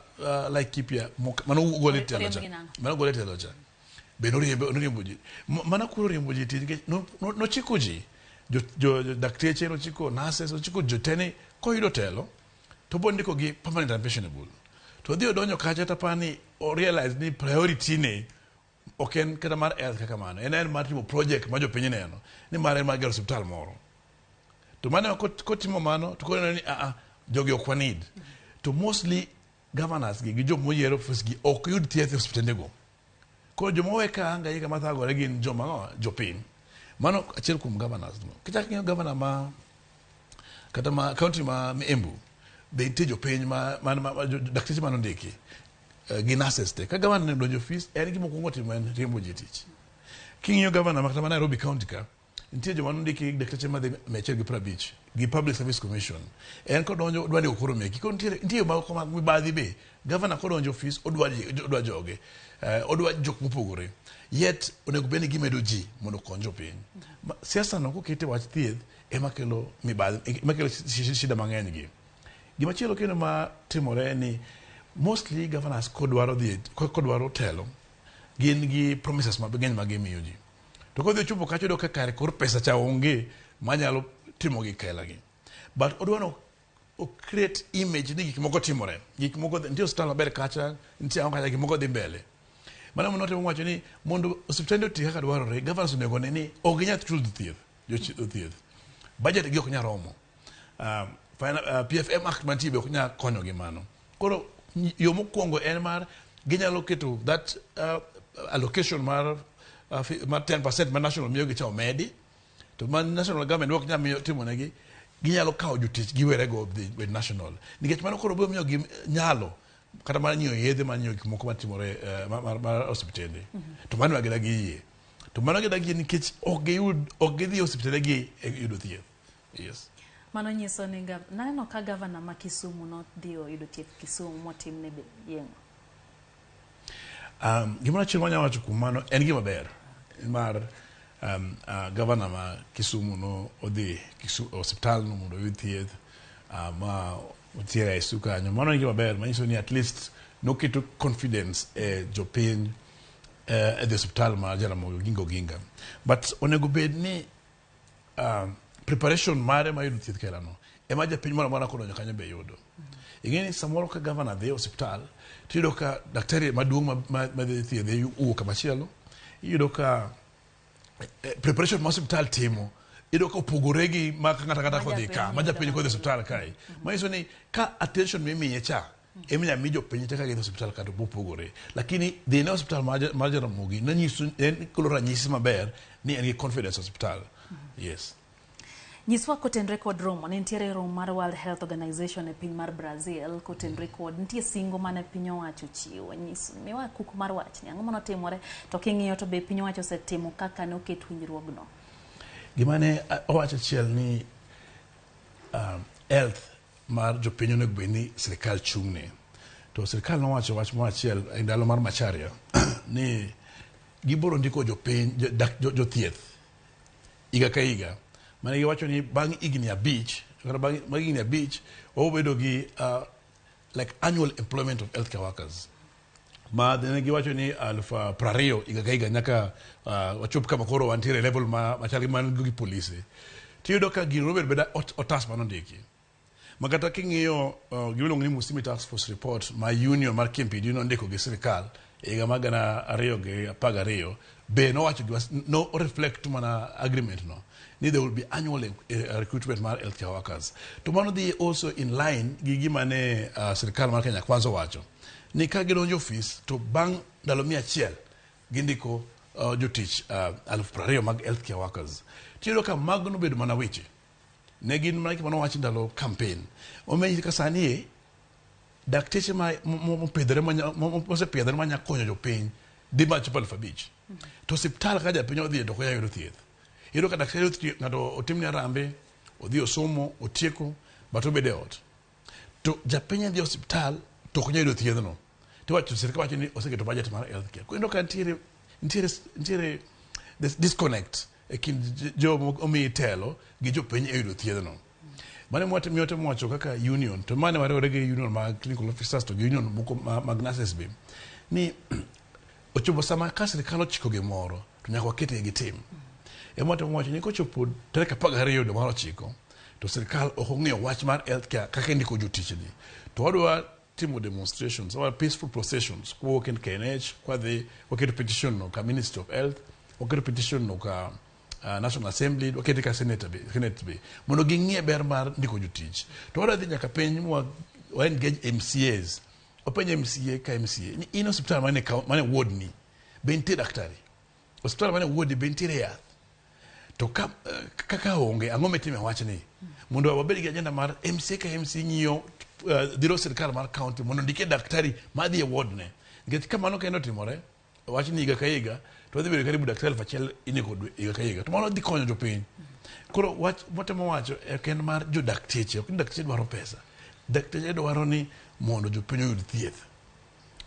Laikipia mano ogol e telo cha. Mano ogol e telo cha. Be noriembo ji. Ma Nakuru oriembo ji tich nikech nochiko ji. Jo dakteche nochiko nurses nochiko jotene koyudo telo to bo ndiko gi permanent and pensionable. To odhi odonjo kacha to apani o realize ni priority ne ok en kata mar health kaka mano. En mar timo project ma jopiny neno. Ni mar en mar gero osiptal moro. To mano kotimo mano to koro ni jogi ok wanid. To mostly governors gi jok moyier ofis gi ok yud thieth e osiptendego. Koro joma owe ka hangaika mathagore gin joma ng'o? Jopiny. Mano achiel kuom governors no. Kichak ing'iyo governor ma kata ma county ma Embu be nitie jopiny ma dakteche manondiki gi nurses te. Ka governor ne odonjo ofis en gima okwongo timo en riembo ji e tich. King'iyo governor ma kata ma Nairobi county ka nitie joma nondiki dakteche madhi 150 gi Public Service Commission. En kodonjo odwa ndiko koro meki. Koro nitie moko mag mibadhi be. Governor kodonjo ofis odwa joge. Odwa jok mopogore. Yet onego bed ni gimedo ji mondo okony jopiny. Siasa no kokete wach thieth ema kelo mibadhi, ema kelo shida mang'eny gi. Gimachielo kendo ma timore en ni mostly governors kodwaro dhi kodwaro telo gin gi promises mang'eny ma gimiyo ji. To kodhi ochopo kacha oyudo ka kare koro pesa cha onge manyalo timo gik kaila gi. But odwa no o create image ni gik moko timore. Gik moko nitie osiptal maber kacha, nitie ang'o kacha, gik moko dhi mbele. Mano notemo wacho ni mondo osiptende oti kaka dwarore, governors onego one ni ok ginyal chulo jothieth, jothieth. Budget gi ok nyal romo. PFM Act mantie be ok nyal konyo gi mano. Koro yo mokwongo en mar ginyalo keto that allocation mar 10% ma national miyogi cha omedi, to ma national government ok nyal miyo timonegi, ginyalo kawo jotich giwerego with national. Nikech mano koro biro miyogi nyalo kata mar nyiewo yedhe, mar nyiewo gik moko matimore mar osiptende. To mano ema gidagi yie. To mano gidagi yie nikech ok gidhi e osiptende gi e yudo thieth. Yes. Mano nyiso ni naneno ka governor ma Kisumu nodhi oyudo thieth Kisumu motimne yeng'o. Gimoro achiel manyalo wacho kuom mano en gima ber mar governor ma Kisumu no odhi osiptal no mondo oyud thieth ma otiere e ICU kanyo. Mano en gima ber manyiso ni at least noketo confidence e jopiny e dhi osiptal mar Jaramogi Oginga Oginga. But onego bed ni preparation mare mar yudo thieth kailano ema japiny moro amora kodonjo kanyo be yudo. Ing'e ni samoro ka governor dhi e osiptal tiyudo ka daktari maduong' ma dhi thiedhe wuok kamachielo, iyudo ka preparation ma osiptal timo iyudo ka opogore gi ma ng'ato ang'ata kodhi ka, ma japiny kodhi e osiptal kae. Manyiso ni ka attention mimiye cha ema inyalo mi jopiny te ka gidhi e osiptal ka to bopogore. Lakini dhi ne osiptal mar Jaramogi nonyiso en kelo ranyisi maber ni en gi confidence e osiptal. Yes. Nyiswa kotenre kod romo, ne nitiere romo mar World Health Organization e piny mar Brazil, kotenre kod nitie singo mane piny owacho ochiwo. Nyis miwa kuku mar wachni, ang'o manotimore to king'iyo to be piny owacho osetimo kaka noket winjruogno? Gima ne owacho achiel ni health mar jopiny onego bed ni sirikal chung'ne. To sirikal nowacho wach moro achiel e ndalo mar Macharia ni gibiro ndiko jopiny jothieth higa ka higa. Mane giwacho ni bang' higni 5 kata bang' higni 5 wabiro bedo gi like annual employment of healthcare workers. Ma ne giwacho ni 20,000 higa ka higa nyaka wachop kama koro wantiere e level ma machal gi man gi polise. Tiyudo ka gino nobedo beda otas manondiki. Ma kata king'iyo gima iluongo ni Musyimi Task Force report ma union mar KMPDU nondiko gi sirikal e higa mar 2012 be nowacho gima no reflect mana agreement no ni there will be annual recruitment mar healthcare workers. To mano dhi also in line gi gima ne sirikal mar Kenya Kwanza owacho ni ka gidonjo ofis to bang' ndalo 100 gindiko jotich 20,000 mag healthcare workers. Tiyudo ka mago nobedo mana weche. Ne gin mana gik mane ndalo campaign. Omiyo ka sani e dakteche ma mopidhore mosepiedhore manya konyo jopiny dhi machopo 5,000. To osiptal ka japiny odhiye to ok onyal yudo thieth. Iyudo ka daktari ng'ato otimne arambe, odhi osomo, otieko, but obedo e ot. To japiny dhi e osiptal to ok onyal yudo thiedhno. Tiwacho sirikal wacho ni oseketo budget mar healthcare. Koro iyudo ka nitiere this disconnect e kind joma omi telo gi jopiny e yudo thiedhno. Mano ema watemo wacho kaka union, to mane wariwore gi union mag clinical officers to gi union moko mag nurses be, ni ochopo sama ka sirikal ochiko gimoro to nyaka wakete gitim. Ema watemo wacho ni kochopo tarik 12 dwe mar 9 to sirikal ok ong'iyo wach mar healthcare kaka indiko jotich ni. To wadwa timo demonstrations, or peaceful processions, kwawuok e KNH, kwadhi waketo petition no ka Ministry of Health, waketo petition no ka National Assembly, wakete ka Senate be, Senate be, mondo ging'e ber mar ndiko jotich. To wadwa dhi nyaka piny mwa wa engage MCAs. Wapenj MCA ka MCA ni in osiptal mane mane ward ni be nitie daktari? Osiptal mane ward ni be nitiere yath? To ka kaka onge, ang'o mitimo e wachni? Mondo wabed gi agenda mar MCA ka MCA ng'iyo dhiro sirikal mar county mondo ondike daktari madhi e ward ne. Nikech ka mano kende otimore, wach ni higa ka higa, to wadhi bedo karibu daktari 1,000 indiko higa ka higa. To mano dhi konyo jopiny. Koro wach mwatemo wacho ok en mar jodakteche, ok ni dakteche dwaro pesa. Dakteche dwaro ni mondo jopiny oyud thieth.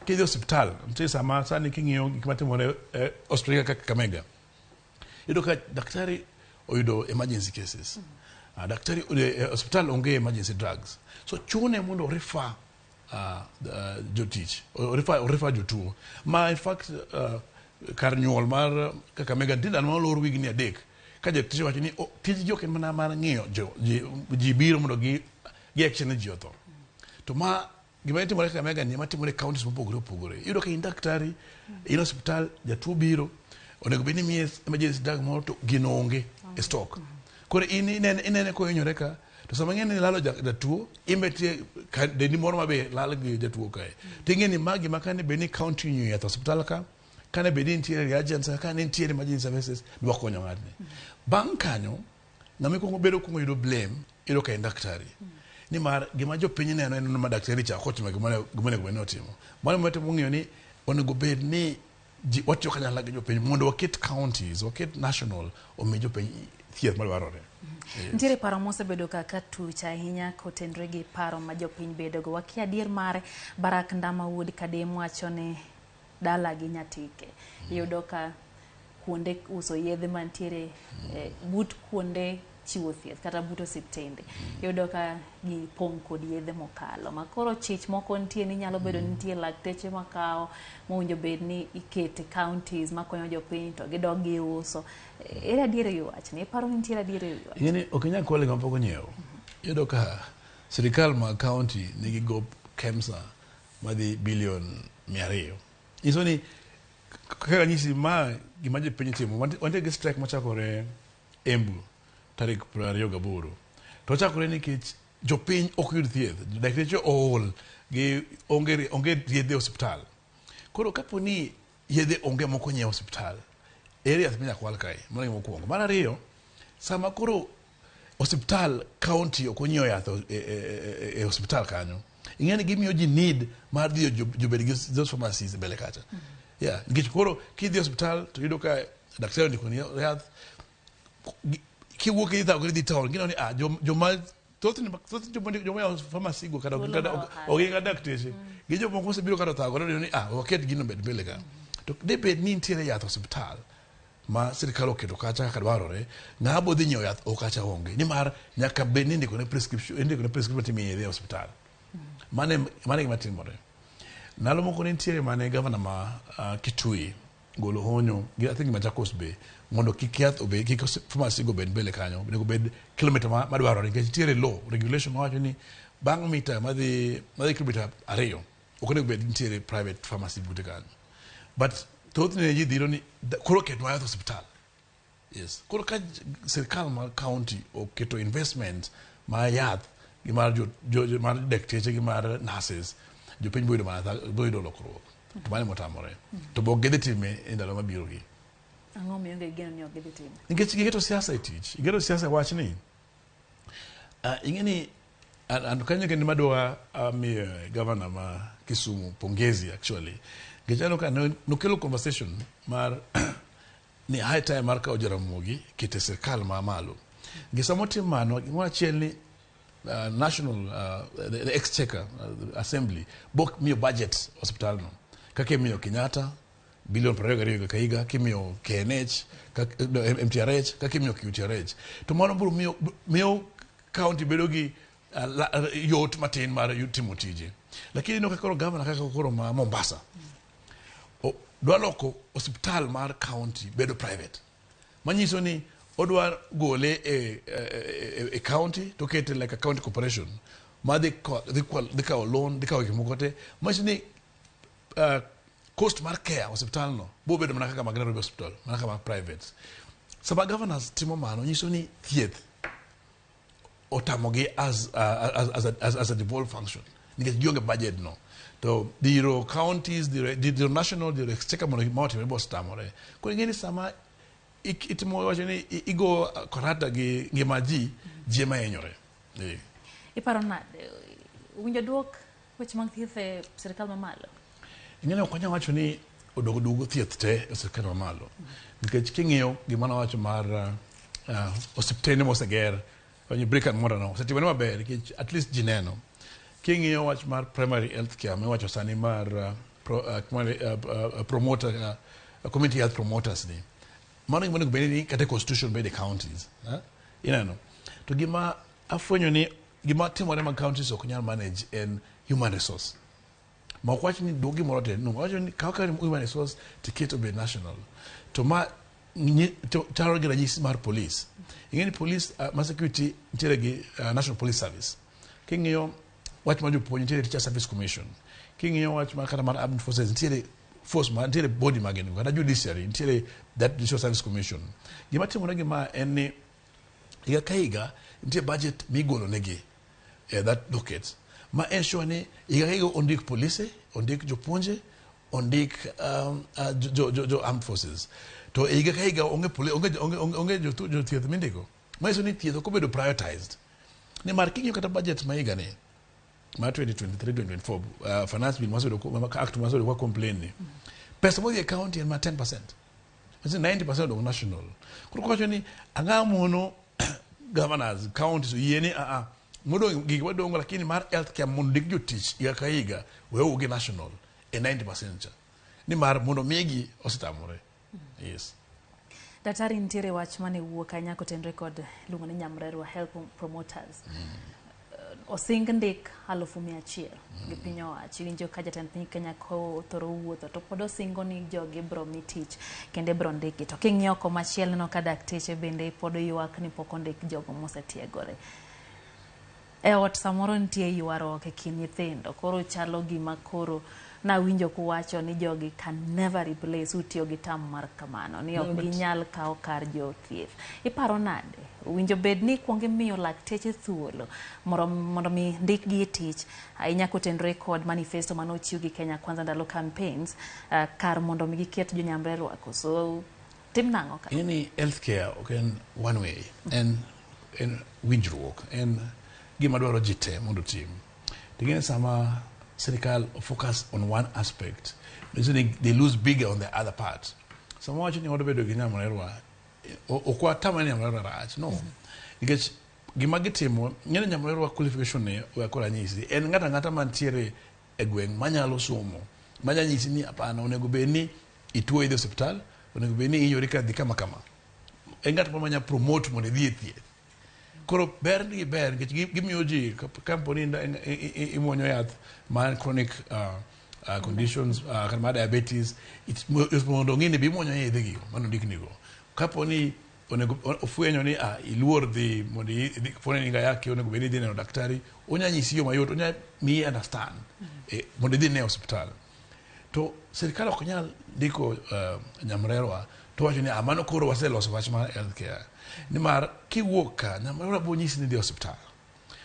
Kidhi e osiptal, nitie sama sani king'iyo gik matimore e osiptal kaka Kakamega, iyudo ka daktari oyudo emergency cases. Daktari e osiptal onge emergency drugs. So chune mondo refer jotich, orefer jotuo. Ma in fact kar nyuol mar Kakamega nitie ndalo ma olor wigni 3 ka jotich wacho ni tijgi ok en mana mar ng'iyo ji biro mondo gi action ni ji otho. To ma gima timore Kakamega ni ema timore e counties mopogore opogore. Iyudo ka in daktari, in osiptal, jatuo biro, onego bed ni imiye emergency drug moro to gino onge e stock. Koro in inene kohinyore ka, to sama ing'e ni ilalo jatuo, imetie dendi moro ma be lal gi jatuo kae. To ing'e ni ma gima kane bed ni county onyiewo yath e osiptal ka, kane bed ni nitiere reagents ka, kane nitiere emergency services, dwa konyo ng'atni. Bang' kanyo, ng'ama ikuongo bedo kuongo yudo blame, iyudo ka en daktari. Nimar gima jopiny neno en ma daktari cha ok otimo gima onego bed ni otimo. Mano ema watemo ng'iyo ni onego bed ni ji watiyo kanyakla gi jopiny mondo waket counties, waket national omi jopiny thieth madwarore. Yes. Nitiere paro mosebedo ka tuch ahinya kotenore gi paro ma jopiny bedogo. Wakia adier mare, Barak Ndama wuod Kadem wacho ni dala gi Nyatike. Iyudo ka kuonde uso yedhe mantiere but kuonde chiwo thieth kata but osiptende. Iyudo ka gipong' kod yedhe mokalo. Ma koro chich moko nitie ni nyalo bedo ni nitie lakteche makawo mowinjo bed ni ikete counties makonyo jopiny to gidok giuso. Ere adier e wi wachni? Iparo ni nitiere adier e wi wachni? Ing'e ni ok inyal kwalo gima pok onyiew. Iyudo ka sirikal ma county nigi gop KEMSA madhi bilion 200. Nyiso ni kaka ranyisi ma gima jopiny timo, wantie gi strike machakore Embu tarik 28. To ochakore nikech jopiny ok yud thieth, dakteche ool gi onge yedhe e osiptal. Koro kapo ni yedhe onge moko nyiew osiptal, ere yath minyal kwal kae? Mano gima mokwongo. Mar ariyo, sama koro osiptal county ok onyiewo yath e osiptal kanyo, ing'e ni gimiyo ji need mar dhi jobed gi those pharmacies e mbele kacha. Yeah, nikech koro kidhi e osiptal to iyudo ka daktari ondikoni yath, kiwuok idhi thagori idhi town, gineno ni joma thoth joma oyawo pharmacy go kata ok gin kata dakteche, gi jomoko osebiro kata othagore ni waket gino obed mbele ka. To debed ni nitiere yath osiptal ma sirikal oketo kacha kaka dwarore, ng'ama bo dhi nyiewo yath ok kacha onge, nimar nyaka bed ni indiko ne prescription, indiko ne prescription timiye yedhe e osiptal. Mano e gima timore. Ndalo moko ne nitiere mane gavana ma Kitui golo honyo gi I think Machakos be mondo kik yath obed kik pharmacy go bed mbele kanyo onego bed kilomita madwarore nikech nitiere law regulation mawacho ni bang' mita madhi kilomita 2 ok onego bed nitiere private pharmacy bute kanyo. But thothne ji dhiro ni koro ketnwa yath osiptal. Yes. Koro ka sirkal mar county oketo investment mar yath gi mar mar dakteche gi mar nurses, jopiny boyudo mana boyudo lokruok. To mano emotamore. To be ok gidhi time e ndalo mabiro gi. Ang'o miyo onge geno ni ok gidhi time? Nikech giketo siasa e tich. Giketo siasa e wach ni ing'e ni and kanyo kendo madwa miyo governor ma Kisumu pongezi actually. Nikech aneno ka nokelo conversation mar ni high time mar kawo Jaramogi kete sirkal ma malo. Nikech sama otim mano, gimoro achiel ni national the exchequer the assembly bok miyo budget osiptal no. Kaka imiyo Kenyatta bilion 22 ka higa, kimiyo KNH, MTRH, kaka imiyo QTRH. To mano biro miyo county bedo gi yot matin mar timo tije. Lakini ineno ka koro governor kaka koro ma Mombasa dwa loko osiptal mar county bedo private. Manyiso ni odwa gole e county to kete like a county corporation ma dhi kawo loan, dhi kawo gik moko te. Manyiso ni cost mar care osiptal no bo bedo mana kaka mag Nairobi hospital, mana kaka mag private. Sama governors timo mano, nyiso ni thieth otamogi as a devolved function. Nikech gionge budget no. To dhiro counties, dhiro national, dhiro exchequer mondo gima otimre bo osetamore. Koro ing'e ni sama itimo wacho ni igo korata gi ngima ji, ji ema hinyore. Iparo nade? Winjo duok weche mag thieth e sirkal mamalo? Ing'e ni ok wanyal wacho ni odog duogo thieth te e sirkal mamalo. Nikech king'iyo gima nawacho mar osiptende moseger, brick and mortar no, osetimore maber nikech at least ji neno. King'iyo wach mar primary health care miwacho sani mar promoter, community health promoters ni. Mano gima onego bed ni kata constitution bede counties. Ineno. To gima afwenyo ni gima timore mag counties ok nyal manage en human resource. Ma ok wach ni duok gimoro te, no, wacho ni kaw ka human resource to ket obed national. To ma chalo gi ranyisi mar police. Ing'e ni police ma security nitiere gi National Police Service. King'iyo wach mar jopuonj nitiere Teacher Service Commission. King'iyo wach mar kata mar armed forces nitiere force ma nitiere body ma gin go, kata judiciary nitiere that Judicial Service Commission. Gima timore gi ma en ni higa ka higa nitie budget migolo negi that docket ma ensure ni higa ka higa ondik polise, ondik jopuonje, ondik jo armed forces. To higa ka higa onge onge jothieth mindiko. Manyiso ni thieth ok obedo prioritized. Nimar king'iyo kata budget ma higa ni mar 2023-2024 finance bill masebedo act masebedo kwa complain ni pesa modhi e county en ma 10%. Manyiso ni 90% odong national. Koro kowacho ni ang'o mono governors counties oyie ni modong gik madongo lakini mar health care mondo ndik jotich higa ka higa weuru gi national e 90% cha. Nimar mondo migi osetamore. Yes. Daktari, nitiere wach mane wuok ahinya kotenore kod iluongo ni Nyamrerwa Health Promoters. Osing ndik 100,000 gi piny owacho. Iwinjo ka jatend piny Kenya kothoro wuotho to pod osingo ni jogi bro mi tich kendo ibro ndikgi. To king'iyo komachielo ineno ka dakteche bende pod ywak ni pok ondik jogo mosetiegore. E ot samoro nitie ywaruok e kind nyithindo, koro chalo gima koro nawinjo kuwacho ni jogi can never replace, utiyo gi term mar kamano ni ok ginyal kawo kar jothieth. Iparo nade? Owinjo bed ni ikuongo imiyo lakteche thuolo mondo mi ndikgi e tich ahinya kotenore kod manifesto mane ochiw gi Kenya Kwanza ndalo campaigns, kar mondo mi giket jo Nyamrerwa koso tim nang'o ka? Ing'e ni healthcare ok en one way, en winjruok, en gima dwaro ji te mondo otim. To ing'e ni sama sirikal focus on one aspect, manyiso ni they lose bigger on the other part. Sama wacho ni wadwa bedo gi Nyamrerwa, ok watamre ni Nyamrerwa rach, no. Nikech gima gitimo, ing'e ni Nyamrerwa qualification ni, we koro anyisi, en ng'ato ang'ata mantiere e gweng' manyalo somo, manya nyisi ni hapana, onego bed ni ituo idhi osiptal, onego bed ni ihinyori ka dhi kama kama. En ng'at manya promote mondo idhi e thieth. Koro ber gi ber nikech gimiyo ji kamponi imuonyo yath mar chronic conditions, kata mar diabetes, mondo ong'e ni be imuonyo yedhe gigo mane ondiknigo. Kapo ni onego ofwenyo ni iluor dhi mondo kapo ni in gi ayaki, onego bed ni idhi neno daktari, onya nyisi yo mayot, onya miyi understand mondo idhi ne osiptal. To sirikal ok nyal ndiko nyamrerwa to wacho ni mano koro waseloso wach mar health care. Nimar kiwuok ka, nyamrerwa bo nyisi ni idhi e osiptal.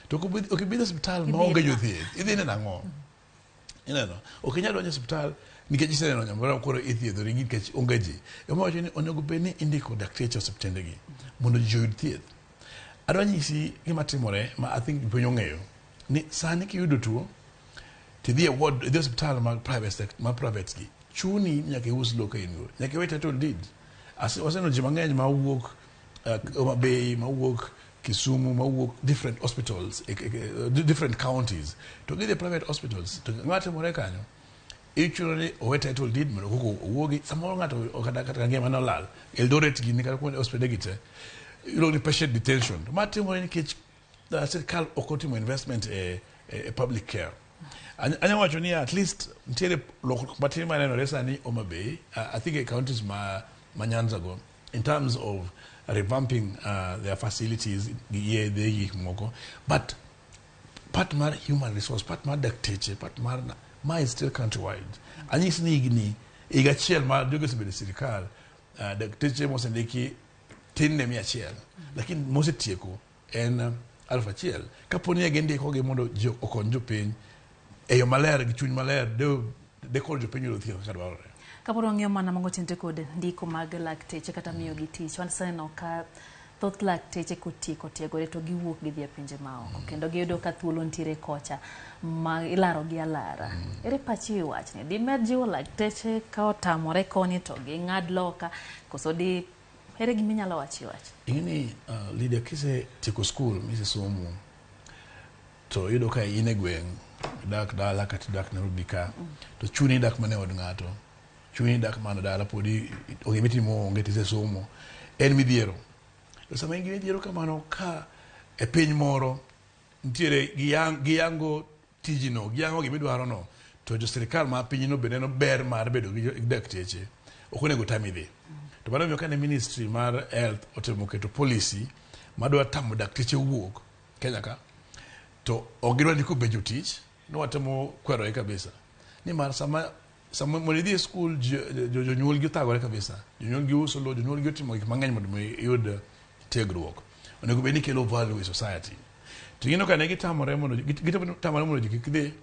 To ok ibi dhi e osiptal maonge jothieth, idhi neno ang'o? Ineno, ok inyal donjo e osiptal nikech iseneno nyamrerwa koro ithiedhori nikech onge ji. Ema wacho ni onego bed ni indiko dakteche e osiptendegi mondo ji oyud thieth. Adwa nyisi gima timore ma I think jopiny ong'eyo ni sani kiyudo tuo tidhi e ward, idhi e osiptal mag private, mag private gi, chuni nyaka ius lo ka in go, nyaka iwe title deed. Waseneno ji mang'eny ma wuok Homa Bay, ma wuok Kisumu, ma wuok different hospitals, different counties, to gidhi e private hospitals, to ng'a timore kanyo? Ichuno ni owe title deed mondo koko owuogi. Samoro ng'ato kata ngimane olal. Eldoret gini kata kuonde hospitale gi te iluongo ni patient detention. To ma timore nikech sirikal ok otimo investment e public care. Anya wacho ni at least nitiere lokruok matin manenore sani Homa Bay, I think e counties ma Nyanza go, in terms of revamping their facilities gi yedhe gi gik moko, but part mar human resource, part mar dakteche, part mar ma is still countrywide. Anyisi ni higni higa achiel ma jogi osebedo e sirikal, dakteche mosendiki tin ne 100, lakini mosetieko en 1000. Kapo ni gindikogi mondo ji okony jopiny e yo maler gi chuny maler, de koro jopiny yudo thieth kaka dwarore. Kapod wang'iyo mana mago tenore kod ndiko mag lakteche kata miyogi tich, waseneno ka thoth lakteche kotieko tiegore to giwuok gidhi e pinje maoko, kendo giyudo ka thuolo nitiere kocha ma ilaro gi alara. Ere pachi e wachni? Dimed jiwo lakteche ka otamore koni to ging'ad loka, koso di ere gima inyalo wacho e wachni? Ing'e ni Lydia, kisetieko skul misesomo to iyudo ka in e gweng', idak dala kata idak Nairobi ka, to chuni idak mana e od ng'ato, chuni idak mana dala, podi onge mitimo, onge tisesomo, en midhiero. To sama in gi midhiero kamano, ka e piny moro nitiere giyango tijino, giyango gimidwaro no, to jo sirikal ma pinyno be neno ber mar bedo gi dakteche, ok onego tami dhi. To mano omiyo kane ministry mar health otemo keto policy madwa tamo dakteche wuok Kenya ka, to ok gidwa ndiko be jotich, nowatemo kwerogi kabisa. Nimar sama mondo idhi e skul, jonyuol gi othagore kabisa. Jonyuol gi uso lowo, jonyuol gi otimo gik mang'eny mondo mi iyud tiegruok. Onego bed ni kelo value e society. To ineno ka ne gitamore mondo gitamore mondo ji kik dhi,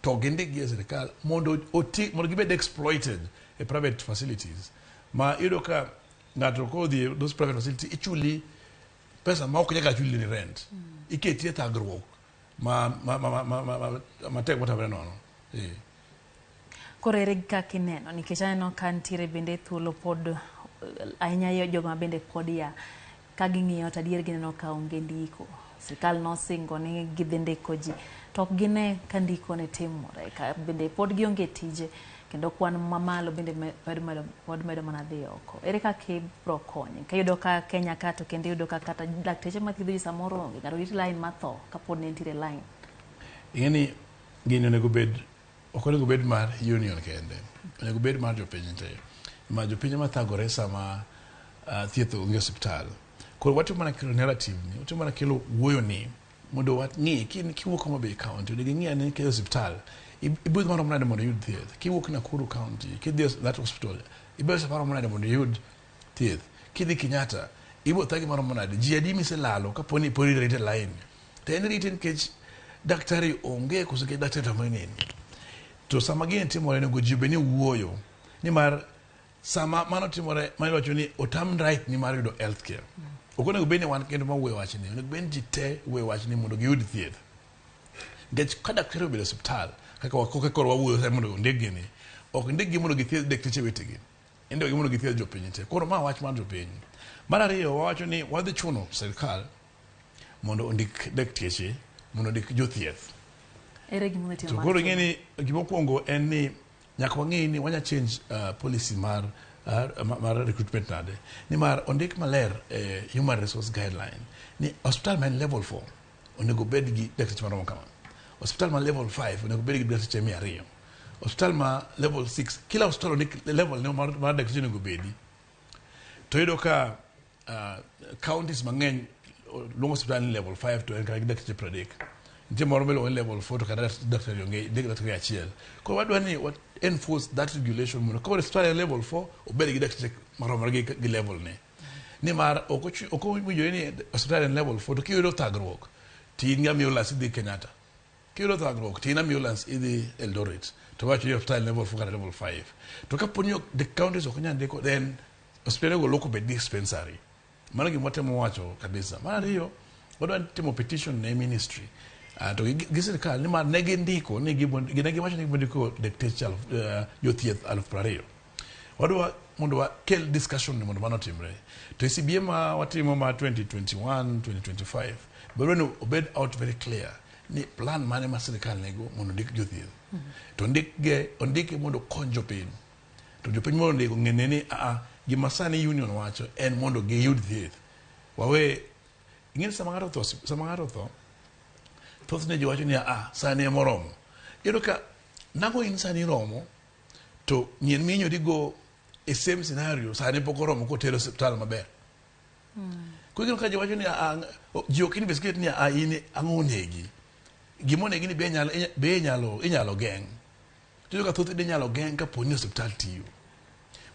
to gindik gi e sirikal mondo oti, mondo gibed exploited e private facilities. Ma iyudo ka ng'ato kodhi e those private facilities, ichuli pesa ma ok nyaka chuli ni rent. Iketi e thagruok matek motamre nono. Koro ere kaka ineno? Nikech aneno ka nitiere bende thuolo pod ahinya jogo ma bende pod ya ka ging'iyo to adier gineno ka onge ndiko. Sirikal nosingo ni gidhi ndiko ji, to ok gine ka ndiko ne timore, ka bende pod gionge tije, kendo kwan mamalo bende pod medo mana dhi oko. Ere kaka ibro konyo? Ka iyudo ka Kenya ka to kendo iyudo ka kata lakteche mathiedho ji samoro onge, ng'ato rito line matho kapod ne nitiere line. Ing'e ni gini onego bed, ok onego bed mar union kende, onego bed mar jopiny te. Ma jopiny ema thagore sama thieth onge e osiptal. Koro watimo mana kelo narrative ni, watimo mana kelo wuoyo ni mondo wang'i kiwuok Homa Bay County, onego ing'i ane ka osiptal ibudh maromo nade mondo iyud thieth. Kiwuok Nakuru County, kidhi that hospital, ibedo safar maromo nade mondo iyud thieth. Kidhi Kenyatta, ibo thagi maromo nade. Ji adi miselalo kapo ni pod irito e line. To en rite nikech daktari onge koso nikech daktari tamore nini. To sama gini timore, onego ji bed ni wuoyo. Nimar sama mano timore, mano iwacho ni otam right ni mar yudo health care. Ok onego bed ni wan kendo ma wuoyo wachni, onego bed ni ji te wuoyo wachni mondo giyud thieth. Nikech ka daktari obedo e osiptal, kaka kaka koro wawuoyo sani mondo ondik gini, ok ndikgi mondo githiedh dakteche wetegi. Indikogi mondo githiedh jopiny te. Koro ma wach mar jopiny. Mar ariyo, wawacho ni wadhi chuno sirikal mondo ondik dakteche, mondo ondik jothieth. Ere gima udhi timo To mar koro chuno? ing'e ni gimokwongo en ni nyaka wang'e ni wanya change policy mar recruitment nade. Nimar ondik maler e human resource guideline ni hospital ma en level 4 onego bed gi dakteche maromo kama. Hospital ma level 5 onego bed gi dakteche 200. Hospital ma level 6, kila hospital ondik level ne mar dakteche onego bedi. To iyudo ka counties mang'eny luongo hospital ni level 5 to en kara gi dakteche 30. Nitie moro miluongo ni level 4 to kata daktari onge, daktari achiel. Koro wadwa ni wa enforce that regulation mondo ka hospital en level 4 obed gi dakteche maromre gi level ne. Nimar ok owinjore ni hospital en level 4 to kiyudo thagruok to in gi ambulance idhi Kenyatta. Kiyudo thagruok to in ambulance idhi Eldoret. To wacho ni hospital level 4 kata level 5. To kapo ni the counties ok nyal ndiko, then hospital go loko bed dispensary. Mano gima watemo wacho kabisa. Mar ariyo, wadwa timo petition ne ministry. To gi sirikal nimar ne gindiko ni ne giwacho ni gibondiko dakteche jothieth 20,000. Wadwa mondo wakel discussion ni mondo mano otimre. To e CBA ma watimo ma 2021 2025, wadwa ni obed out very clear ni plan mane ma sirikal nigo mondo ondik jothieth. To ondike mondo okony jopiny. To jopiny mondo ondiko ng'ene ni gima sani union wacho en mondo giyud thieth. Wawe ing'e ni sama ng'ato otho, thothne ji wacho ni sani ema oromo. Iyudo ka nang'o in sani romo to nyien mihinyorigo e same scenario sani pok oromo kotero osiptal maber. Koro ineno ka ji wacho ni ji ok investigate ni in ang'o onegi. Gima onegi ni be inyalo geng'. To iyudo ka thothne inyalo geng' kapo ni osiptal tiyo.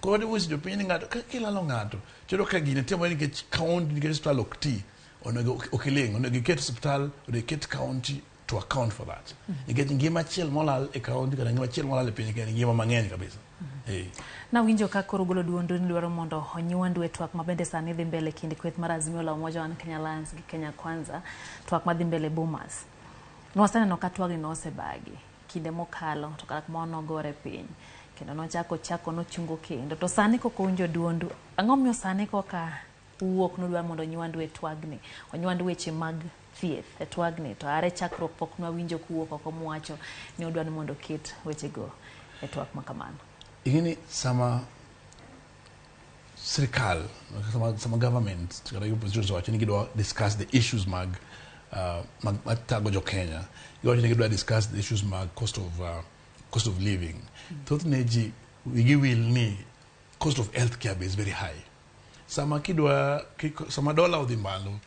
Koro wadwa nyiso jopiny ni ng'ato kilalo ng'ato tiyudo ka gini timore nikech county nikech osiptal ok ti. Onego ok iling', onego iket osiptal, onego iket county to account for that. Nikech ngima achiel molal e county kata ngima achiel molal e piny Kenya ngima mang'eny kabisa. Nawinjo ka koro golo duondu ni dwaro mondo onywandu e twak mabende sani dhi mbele kind kweth mar Azimio la Umoja One Kenya Alliance gi Kenya Kwanza, twak madhi mbele Bomas. Nwaseneno ka twagni nosebagi kinde mokalo to kata kamano nogore piny kendo nochako nochungo kendo. To sani koko winjo duondu, ang'o miyo sani koka wuok nudwaro mondo onywandu e twagni, onywandu weche mag thieth e twagni, to are chakruok pok nwawinjo kuwuok oko mwacho ni odwa ni mondo oket wechego e twak ma kamano. Ing'e sama sirikal, sama government kata opposition wacho ni gidwa discuss the issues mag mathago jo Kenya, giwacho ni gidwa discuss the issues mag cost of living. Thothne ji wigi wil ni cost of healthcare is very high. Sama kidwa sama dollar odhi malo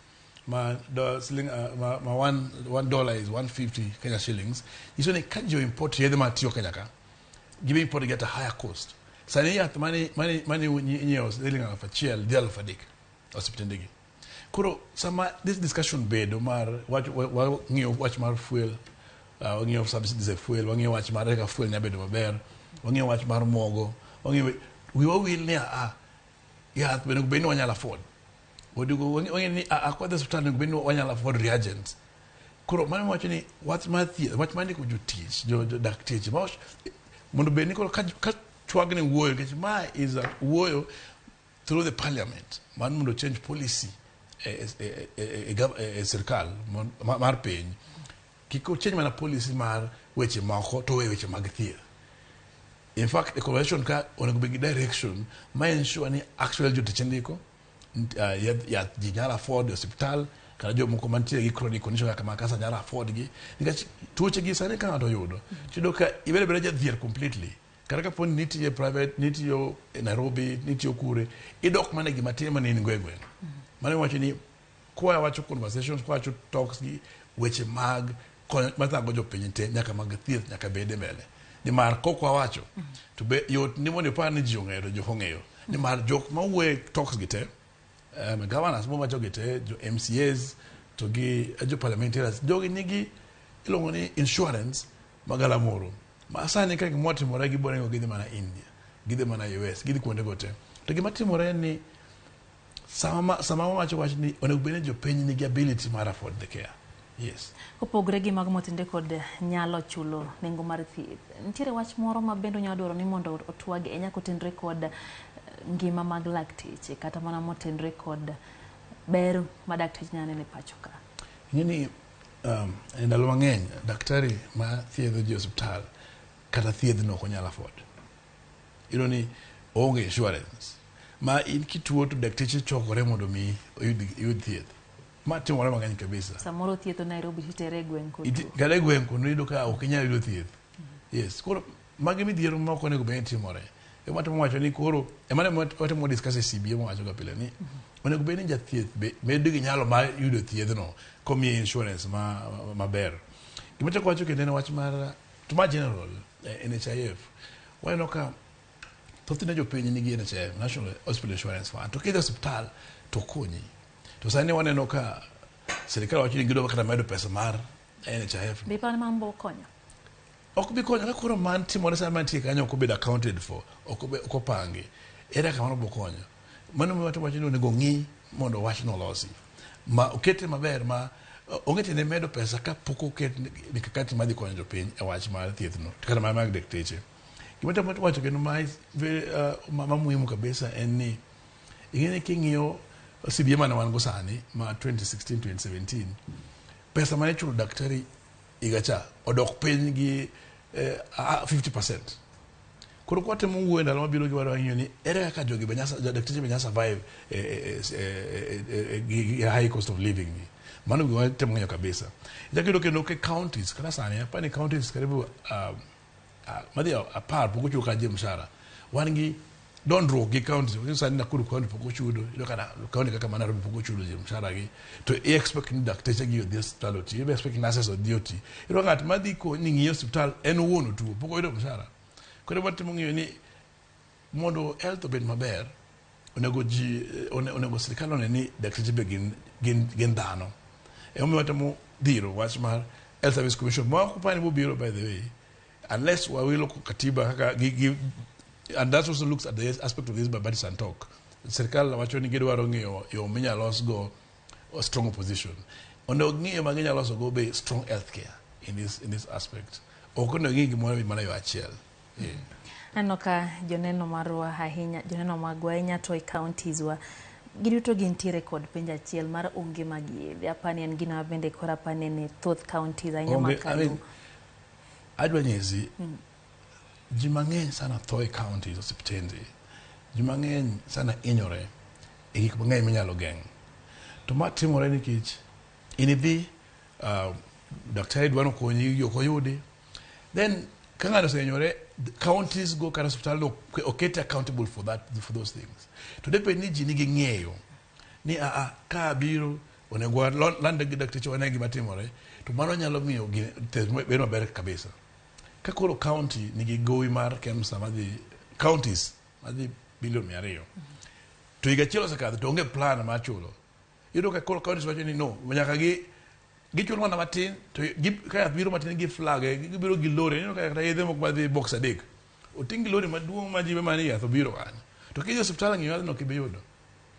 ma $1 is 150 Kenya shillings. Nyiso ni ka jo import yedhe matiyo Kenya ka, gibe import get a higher cost. Sani yath mane inyiewo siling 1,000 dhi 3,000 osiptendegi. Koro sama this discussion bedo mar wang'iyo wach mar fuel, wang'iyo subsidies e fuel, wang'iyo wach mar kaka fuel nyalo bedo maber, wang'iyo wach mar mogo, wang'iyo wiwa wil ni yath bende onego bed ni wanyalo afford. Wang'eyo ni kwadhi e osiptal onego bed ni wanyalo afford reagents. Koro mano wacho ni wach mar thieth, wach mar ndiko jotich, dakteche, mondo bed ni koro ka twagni wuoyo, nikech ma is a wuoyo through the parliament, mano mondo change policy e sirikal mar piny. Kik ochange mana policy mar weche moko to we weche mag thieth. In fact, the conversation ka onego bed gi direction ma ensure ni actually jotich ndiko, yath ji nyalo afford e osiptal, kata jomoko mantie gi chronic condition kaka ma kansa nyalo afford gi. Nikech tuoche gi sani ka ng'ato oyudo, tiyudo ka ibedo abeda jadhier completely. Kata kapo ni nitiyo private, nitiyo e Nairobi, nitiyo kure, idok mana e gima tin mane in go e gweng'. Mano iwacho ni kwa wacho conversations, kwa wacho talks gi weche mag mathago jopiny te, nyaka mag thieth nyaka bed e mbele. Nimar kok wawacho, to be yot ni mondo ipar ni ji ong'eyo to ji ok ong'eyo. Nimar jok mawuoyo e talks gi te, governors mawacho gi te, jo MCAs to gi jo parliamentarians, jogi nigi iluongo ni insurance magalamoro. Ma sani ka gima otimore giborengo gidhi mana India, gidhi mana US, gidhi kuonde go te. To gima timore en ni sama wawacho wach ni onego bed ni jopiny nigi ability mar afford the care. Yes. Kopogore gi mago motende kod nyalo chulo nengo mar thieth, nitiere wach moro ma bende onyalo dwaro ni mondo otwag e nyaka otenre kod ngima mag lakteche kata mana motenre kod ber ma dakteche nyalo neno e pacho ka. Ing'e ni e ndalo mang'eny daktari ma thiedho ji e osiptal kata thiedhno ok onyal afford. Iyudo ni oonge insurance. Ma in kituo to dakteche chokore mondo mi oyud thieth. Ma timore mang'eny kabisa. Samoro thietho Nairobi titere e gweng' kotuo. Kata e gweng' kuno iyudo ka ok inyal yudo thieth. Yes. Koro Magi midhiero ma ok onego bed ni timore. Ema temo wacho ni koro ema ne watemo discuss e CBA mwawacho ga pile ni onego bed ni jathieth be medo gi nyalo mar yudo thiedhno komiye insurance maber. Gima chako wacho kendo en wach mar to ma general NHIF. Waneno ka thothne jopiny nigi NHIF, National Hospital Insurance Fund. To kidhi e osiptal to konyi. To sani waneno ka sirikal wacho ni gidwa kata medo pesa mar NHIF. Be iparo ni mano konyo? Ok bi konyo ka koro man timore sama mantie kanyo ok obedo accounted for, ok opangi. Ere kaka mano bo konyo? Mano miyo wacho ni onego ng'i mondo wachno olosi. Ma okete maber ma onge tiende medo pesa ka pok oket mikakati madhi konyo jopiny e wach mar thiethno kata mar mag dakteche. Gima temo wacho kendo ma is very ma muhimu kabisa en ni ing'e ni king'iyo CBA mane wan go sani ma 2016-2017 pesa mane ichulo daktari higa cha odok piny gi 50%. Koro kwatemo wuoyo ndalo mabiro gi wadwa ng'iyo ni ere kaka jogi be dakteche be nya survive gi high cost of living ni. Mano gima watemo ng'iyo kabisa. Ichako yudo kendo ke counties kata sani apani counties karibu madhi 10 pok ochulo kata ji mshahara. Wan gi dondruok gi counties. Sani Nakuru county pok ochudo, iyudo ka county kaka ma Nairobi pok ochudo ji mshahara gi. To i expect ni dakteche gi odhi e osiptal oti, i expect nurses odhi oti. Iyudo ka ng'at madhi ni ng'iyo osiptal en owuon otuo, pok oyudo mshahara. Koro watemo ng'iyo ni mondo health obed maber, onego ji onego sirikal one ni dakteche be gin dhano. Emomiyo watemo dhiro wach mar Health Service Commission. Ma ok apani bobiro by the way, unless wawilo katiba kaka gi and that also looks at the aspect of this bipartisan talk. Sirikal wacho ni gidwaro ng'iyo yo minyalo los go a strong opposition. Onego ng'iyo ma ginyalo loso go be strong healthcare in this aspect. Ok onego ng'i gimoro mana yo achiel. Yeah. Aneno ka joneno marwa ahinya, joneno magwa ahinya to e counties wa giduto gintiere kod penjo achiel mar onge mag yedhe. Apani en gino ma bende koro apani ni thoth counties ahinya Onge, ma I kanyo. mean, adwa nyisi ji mang'eny sana tho e counties osiptende. Ji mang'eny sana hinyore e gik mang'eny minyalo geng'. To ma timore nikech in idhi daktari dwa nokonyi ok oyudi. Then ka ng'ato osehinyore, counties go kata osiptal no okete accountable for that, for those things. To depend ni ji nigi ng'eyo ni ka abiro onego waland gi dakteche wane gima timore, to mano nyalo miyo thieth bedo maber kabisa. Ka koro county nigi gowi mar KEMSA madhi counties madhi bilion 200 to higa achiel osekadho to onge plan mar chulo. Iyudo ka koro counties wacho ni no, nyaka gichulo mana matin to ka yath biro matin gi flag gibiro gi lori. Ineno ka kata yedhe moko madhi box 3 oting' gi lori maduong' ma ji be mani yath obiro kanyo. To kidhi e osiptal ng'iyo yadhno ok ibi yudo.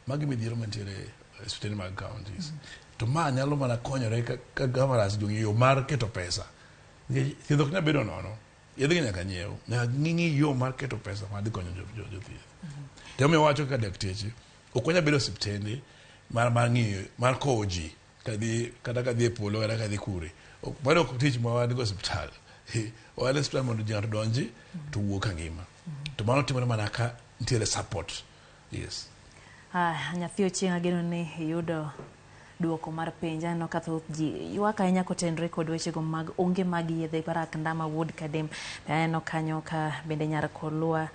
Magi midhiero mantiere e osiptende mag counties. To ma nyalo mana konyore ka governors jong'iyo yo mar keto pesa. Nikech thieth ok nyal bedo nono. Yedhe gi nyaka nyiew. Nyaka ging'i yo mar keto pesa madhi konyo jothieth. To emomiyo wawacho kaka dakteche, ok wanyal bedo osiptende mar ng'iyo mar kowo ji kadhi kata kadhi e polo kata kadhi kure. Mano ok tich ma wan go e osiptal. Wan e osiptal mondo ji ng'ato donji to wuok ka ngima. To mano timore mana ka nitiere support. Yes. Nyathi Ochieng' ageno ni iyudo duoko mar penj. Aneno ka thoth ji ywak ahinya kotenore kod wechego mag onge mag yedhe. Barak Ndama wuod Kadem aneno kanyo ka bende nyar Kolwa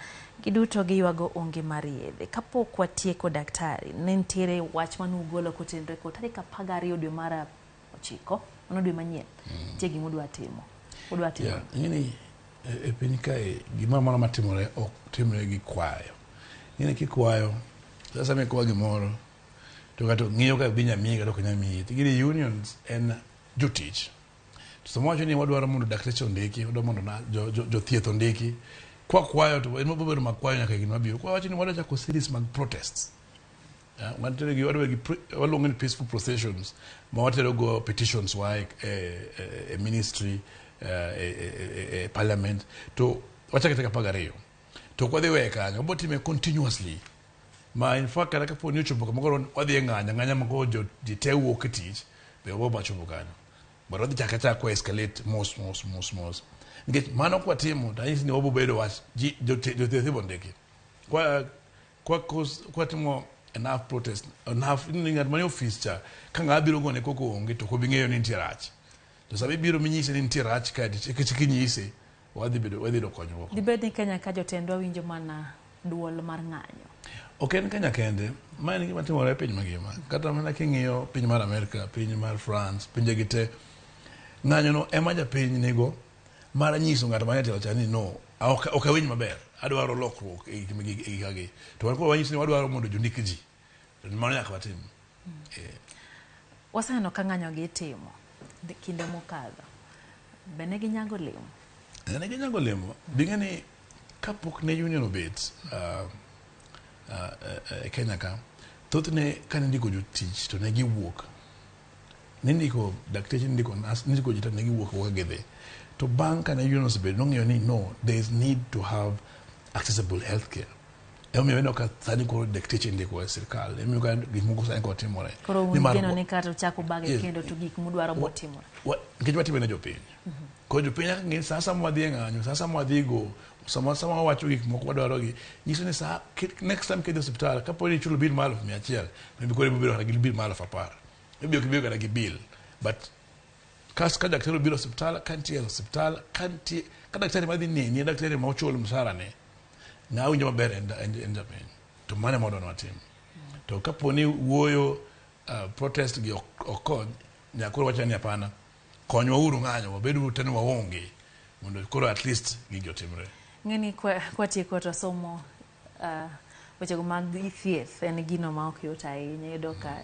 giduto giywago onge mar yedhe. Kapok watieko daktari, ne nitiere wach manugolo kotenore kod tarik 12 dwe mar 9, mano dwe manyien. Nitie gima udwa timo. Udwa timo. Yeah, ing'eni e piny kae gimoro amora matimore ok timre gi kwayo. Ing'eni kikwayo, sasa mikwa gimoro to ng'ato ng'iyo ka bi nyamiyi kata ok nyamiyi. To gini unions en jotich. To sama wacho ni wadwaro mondo dakteche ondiki, wadwaro mondo jothieth ondiki, kwa kwayo to en wabedo makwayo nyaka higni mabiro. Kwa wacho ni wadwa chako series mag protests. Wantiere gi wadwa gi waluongo ni peaceful processions ma watero go petitions wa e ministry, e parliament to wachake tarik 12. To ok wadhi weye kanyo, wabo time continuously. Ma in fact kata kapo ni ochopo kama koro wadhi e ng'anyo, ng'anyo ma koro ji te wuok e tich, be wabo machopo kanyo. But wadhi chaka chaka kwa escalate mos mos mos mos. Nikech mano kwatimo to anyisi ni wabo bedo wach ji jothieth ibo ndiki. Kwa timo enough protest, enough ni ng'at manie ofis cha ka ng'a biro gone koko onge to ok obi ng'eyo ni nitie rach. To sama ibiro minyise ni nitie rach kae to kinyise Wadhi bedo, wadhi yudo konyruok. Dibed ni Kenya ka jotendwa winjo mana duol mar ng'anyo? Ok en Kenya kende, ma en gima timore e piny mangima. Kata mana king'iyo piny mar Amerika, piny mar France, pinje gi te, ng'anyo no ema japiny nigo mar nyiso ng'at ma telo cha ni no, ok awinj maber, adwaro lokruok e gikagi. To wan koro wanyiso ni wadwaro mondo jondik ji. To mano nyaka watim. Waseneno ka ng'anyo gi itimo kinde mokadho. Be ne ginyago olemo? Ne ginyago olemo. Bing'e ni kapok ne union obet e Kenya ka, thothne kane indiko jotich to ne giwuok. Nindiko dakteche, nindiko nurse, nindiko ji to ne giwuok awuoka gidhi. To bang' kane union osebedo, nong'eyo ni no, there is need to have accessible healthcare. Emomiyo ineno ka sani koro dakteche indiko e sirkal. Emomiyo ka gik moko sani koro timore. Koro un Nimar geno ni kata uchako bage kendo to gik mudwaro botimore. Nikech watime ne jopiny. Koro jopiny nyaka ng'e sa sama wadhi e ng'anyo, sa sama wadhi go, sama wawacho gik moko wadwaro gi, nyiso ni sa next time kidhi e osiptal, kapo ni ichulo bill mar 100,000, maybe koro ibiro bedo kata gi bill mar 10,000. Maybe ok ibedo kata gi bill. But ka daktari obiro e osiptal, ka nitie e osiptal, ka nitie, ka daktari madhi neni, en daktari ma ochul msara ne, ng'a winjo maber en japiny. To mano ema wadwa ni watim. To kapo ni wuoyo protest gi ok kony, nyaka koro wacho ni hapana, konywa uru ng'anyo, wabed uru te ni waonge, mondo koro at least gigi otimre. Ng'eni kwatieko to somo wechego mag thieth en gino ma ok yot ahinya. Iyudo ka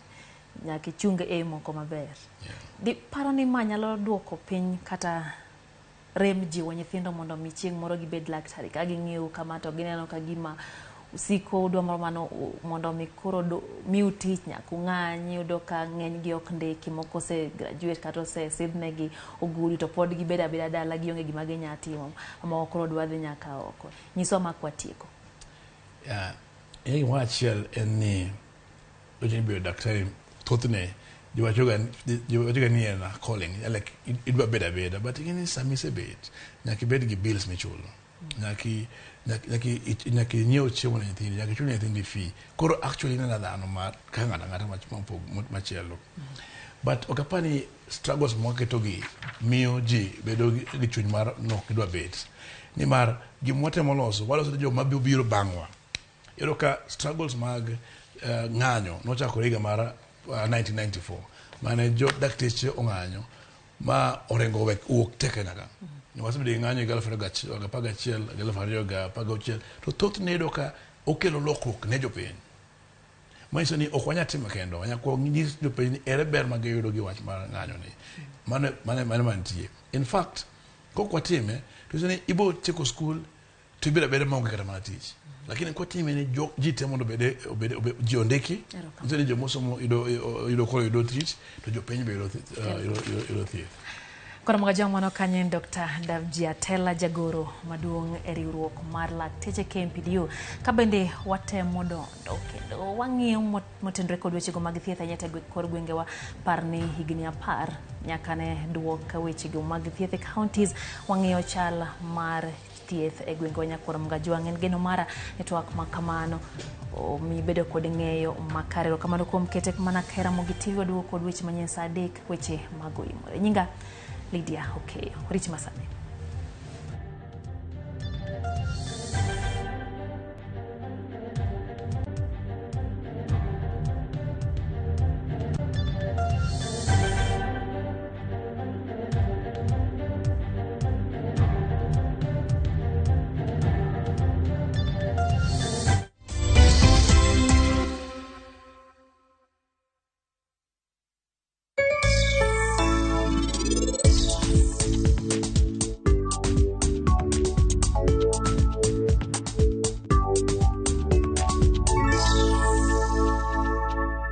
nyaka ichung e moko maber. Di paro ni ma nyalo duoko piny kata rem jiwo nyithindo mondo mi chieng' moro gibed laktari ka ging'iyo kama to gineno ka gima usiko udwa moro mano mondo mi koro miu tich nyaka ung'any. Iyudo ka ng'eny gi ok ndiki, moko ose graduate kata ose sidhnegi ogudu to pod gibedo abeda dala, gionge gima ginya timo, mamoko koro dwa dhi nyaka oko. Nyiswa ma kwatieko. Gimoro achiel en ni weche ni bedo daktari, thothne ji wachoga ni en a calling, like idwa bedo abeda, but ing'e ni sama isebet nyaka ibed gi bills michulo, nyaka inyiew chiemo ne nyithindi, nyaka ichul ne nyithindi fee. Koro actually ineno dhano ma kaka ng'ato ang'ata machielo. But ok apar ni struggles mwaketogi miyo ji bedo gi chuny mar nok gidwa bet, nimar gima watemo loso, waloso ne joma biro bang'wa. Iyudo ka struggles mag ng'anyo nochakore higa mar 1994 mane jo dakteche ong'anyo ma orengo owek wuok te Kenya ka. Wasebedo gi ng'anyo higa 2011, 2016, to thothne iyudo ka okelo lokruok ne jopiny. Manyiso ni ok wanyal timo kendwa, nyaka wanyis jopiny ni ere ber ma giyudo gi wach mar ng'anyo ni. Mano mantie. In fact, kok watime, to nyiso ni ibo tieko skul to ibiro abeda maonge kata mana tich. Lakini kwatime ni jo, ji te mondo obed, ji ondiki, nyiso ni jomosomo yudo koro yudo tich, to jopiny be yudo thieth. Koro mga mano kanyo en Dr. Davji Atela, jagoro maduong' e riwruok mar lakteche KMPDU. Ka bende watemo dondo kendo wang'iyo motenore kod wechego mag thieth ahinya e kor gwengewa. Par ni higni 10 nyaka ne duok wechego mag thieth e counties. Wang'iyo chal mar thieth e gwengewa nyakwar Mgajwang'. En geno mara ne twak ma kamano omi bedo kod ng'eyo makare. Erokamano kuom kete mana ka Ramogi TV. Waduogo kod weche manyien saa 3, weche mag oimore. Nyinga Lydia Okeyo. Rit masani.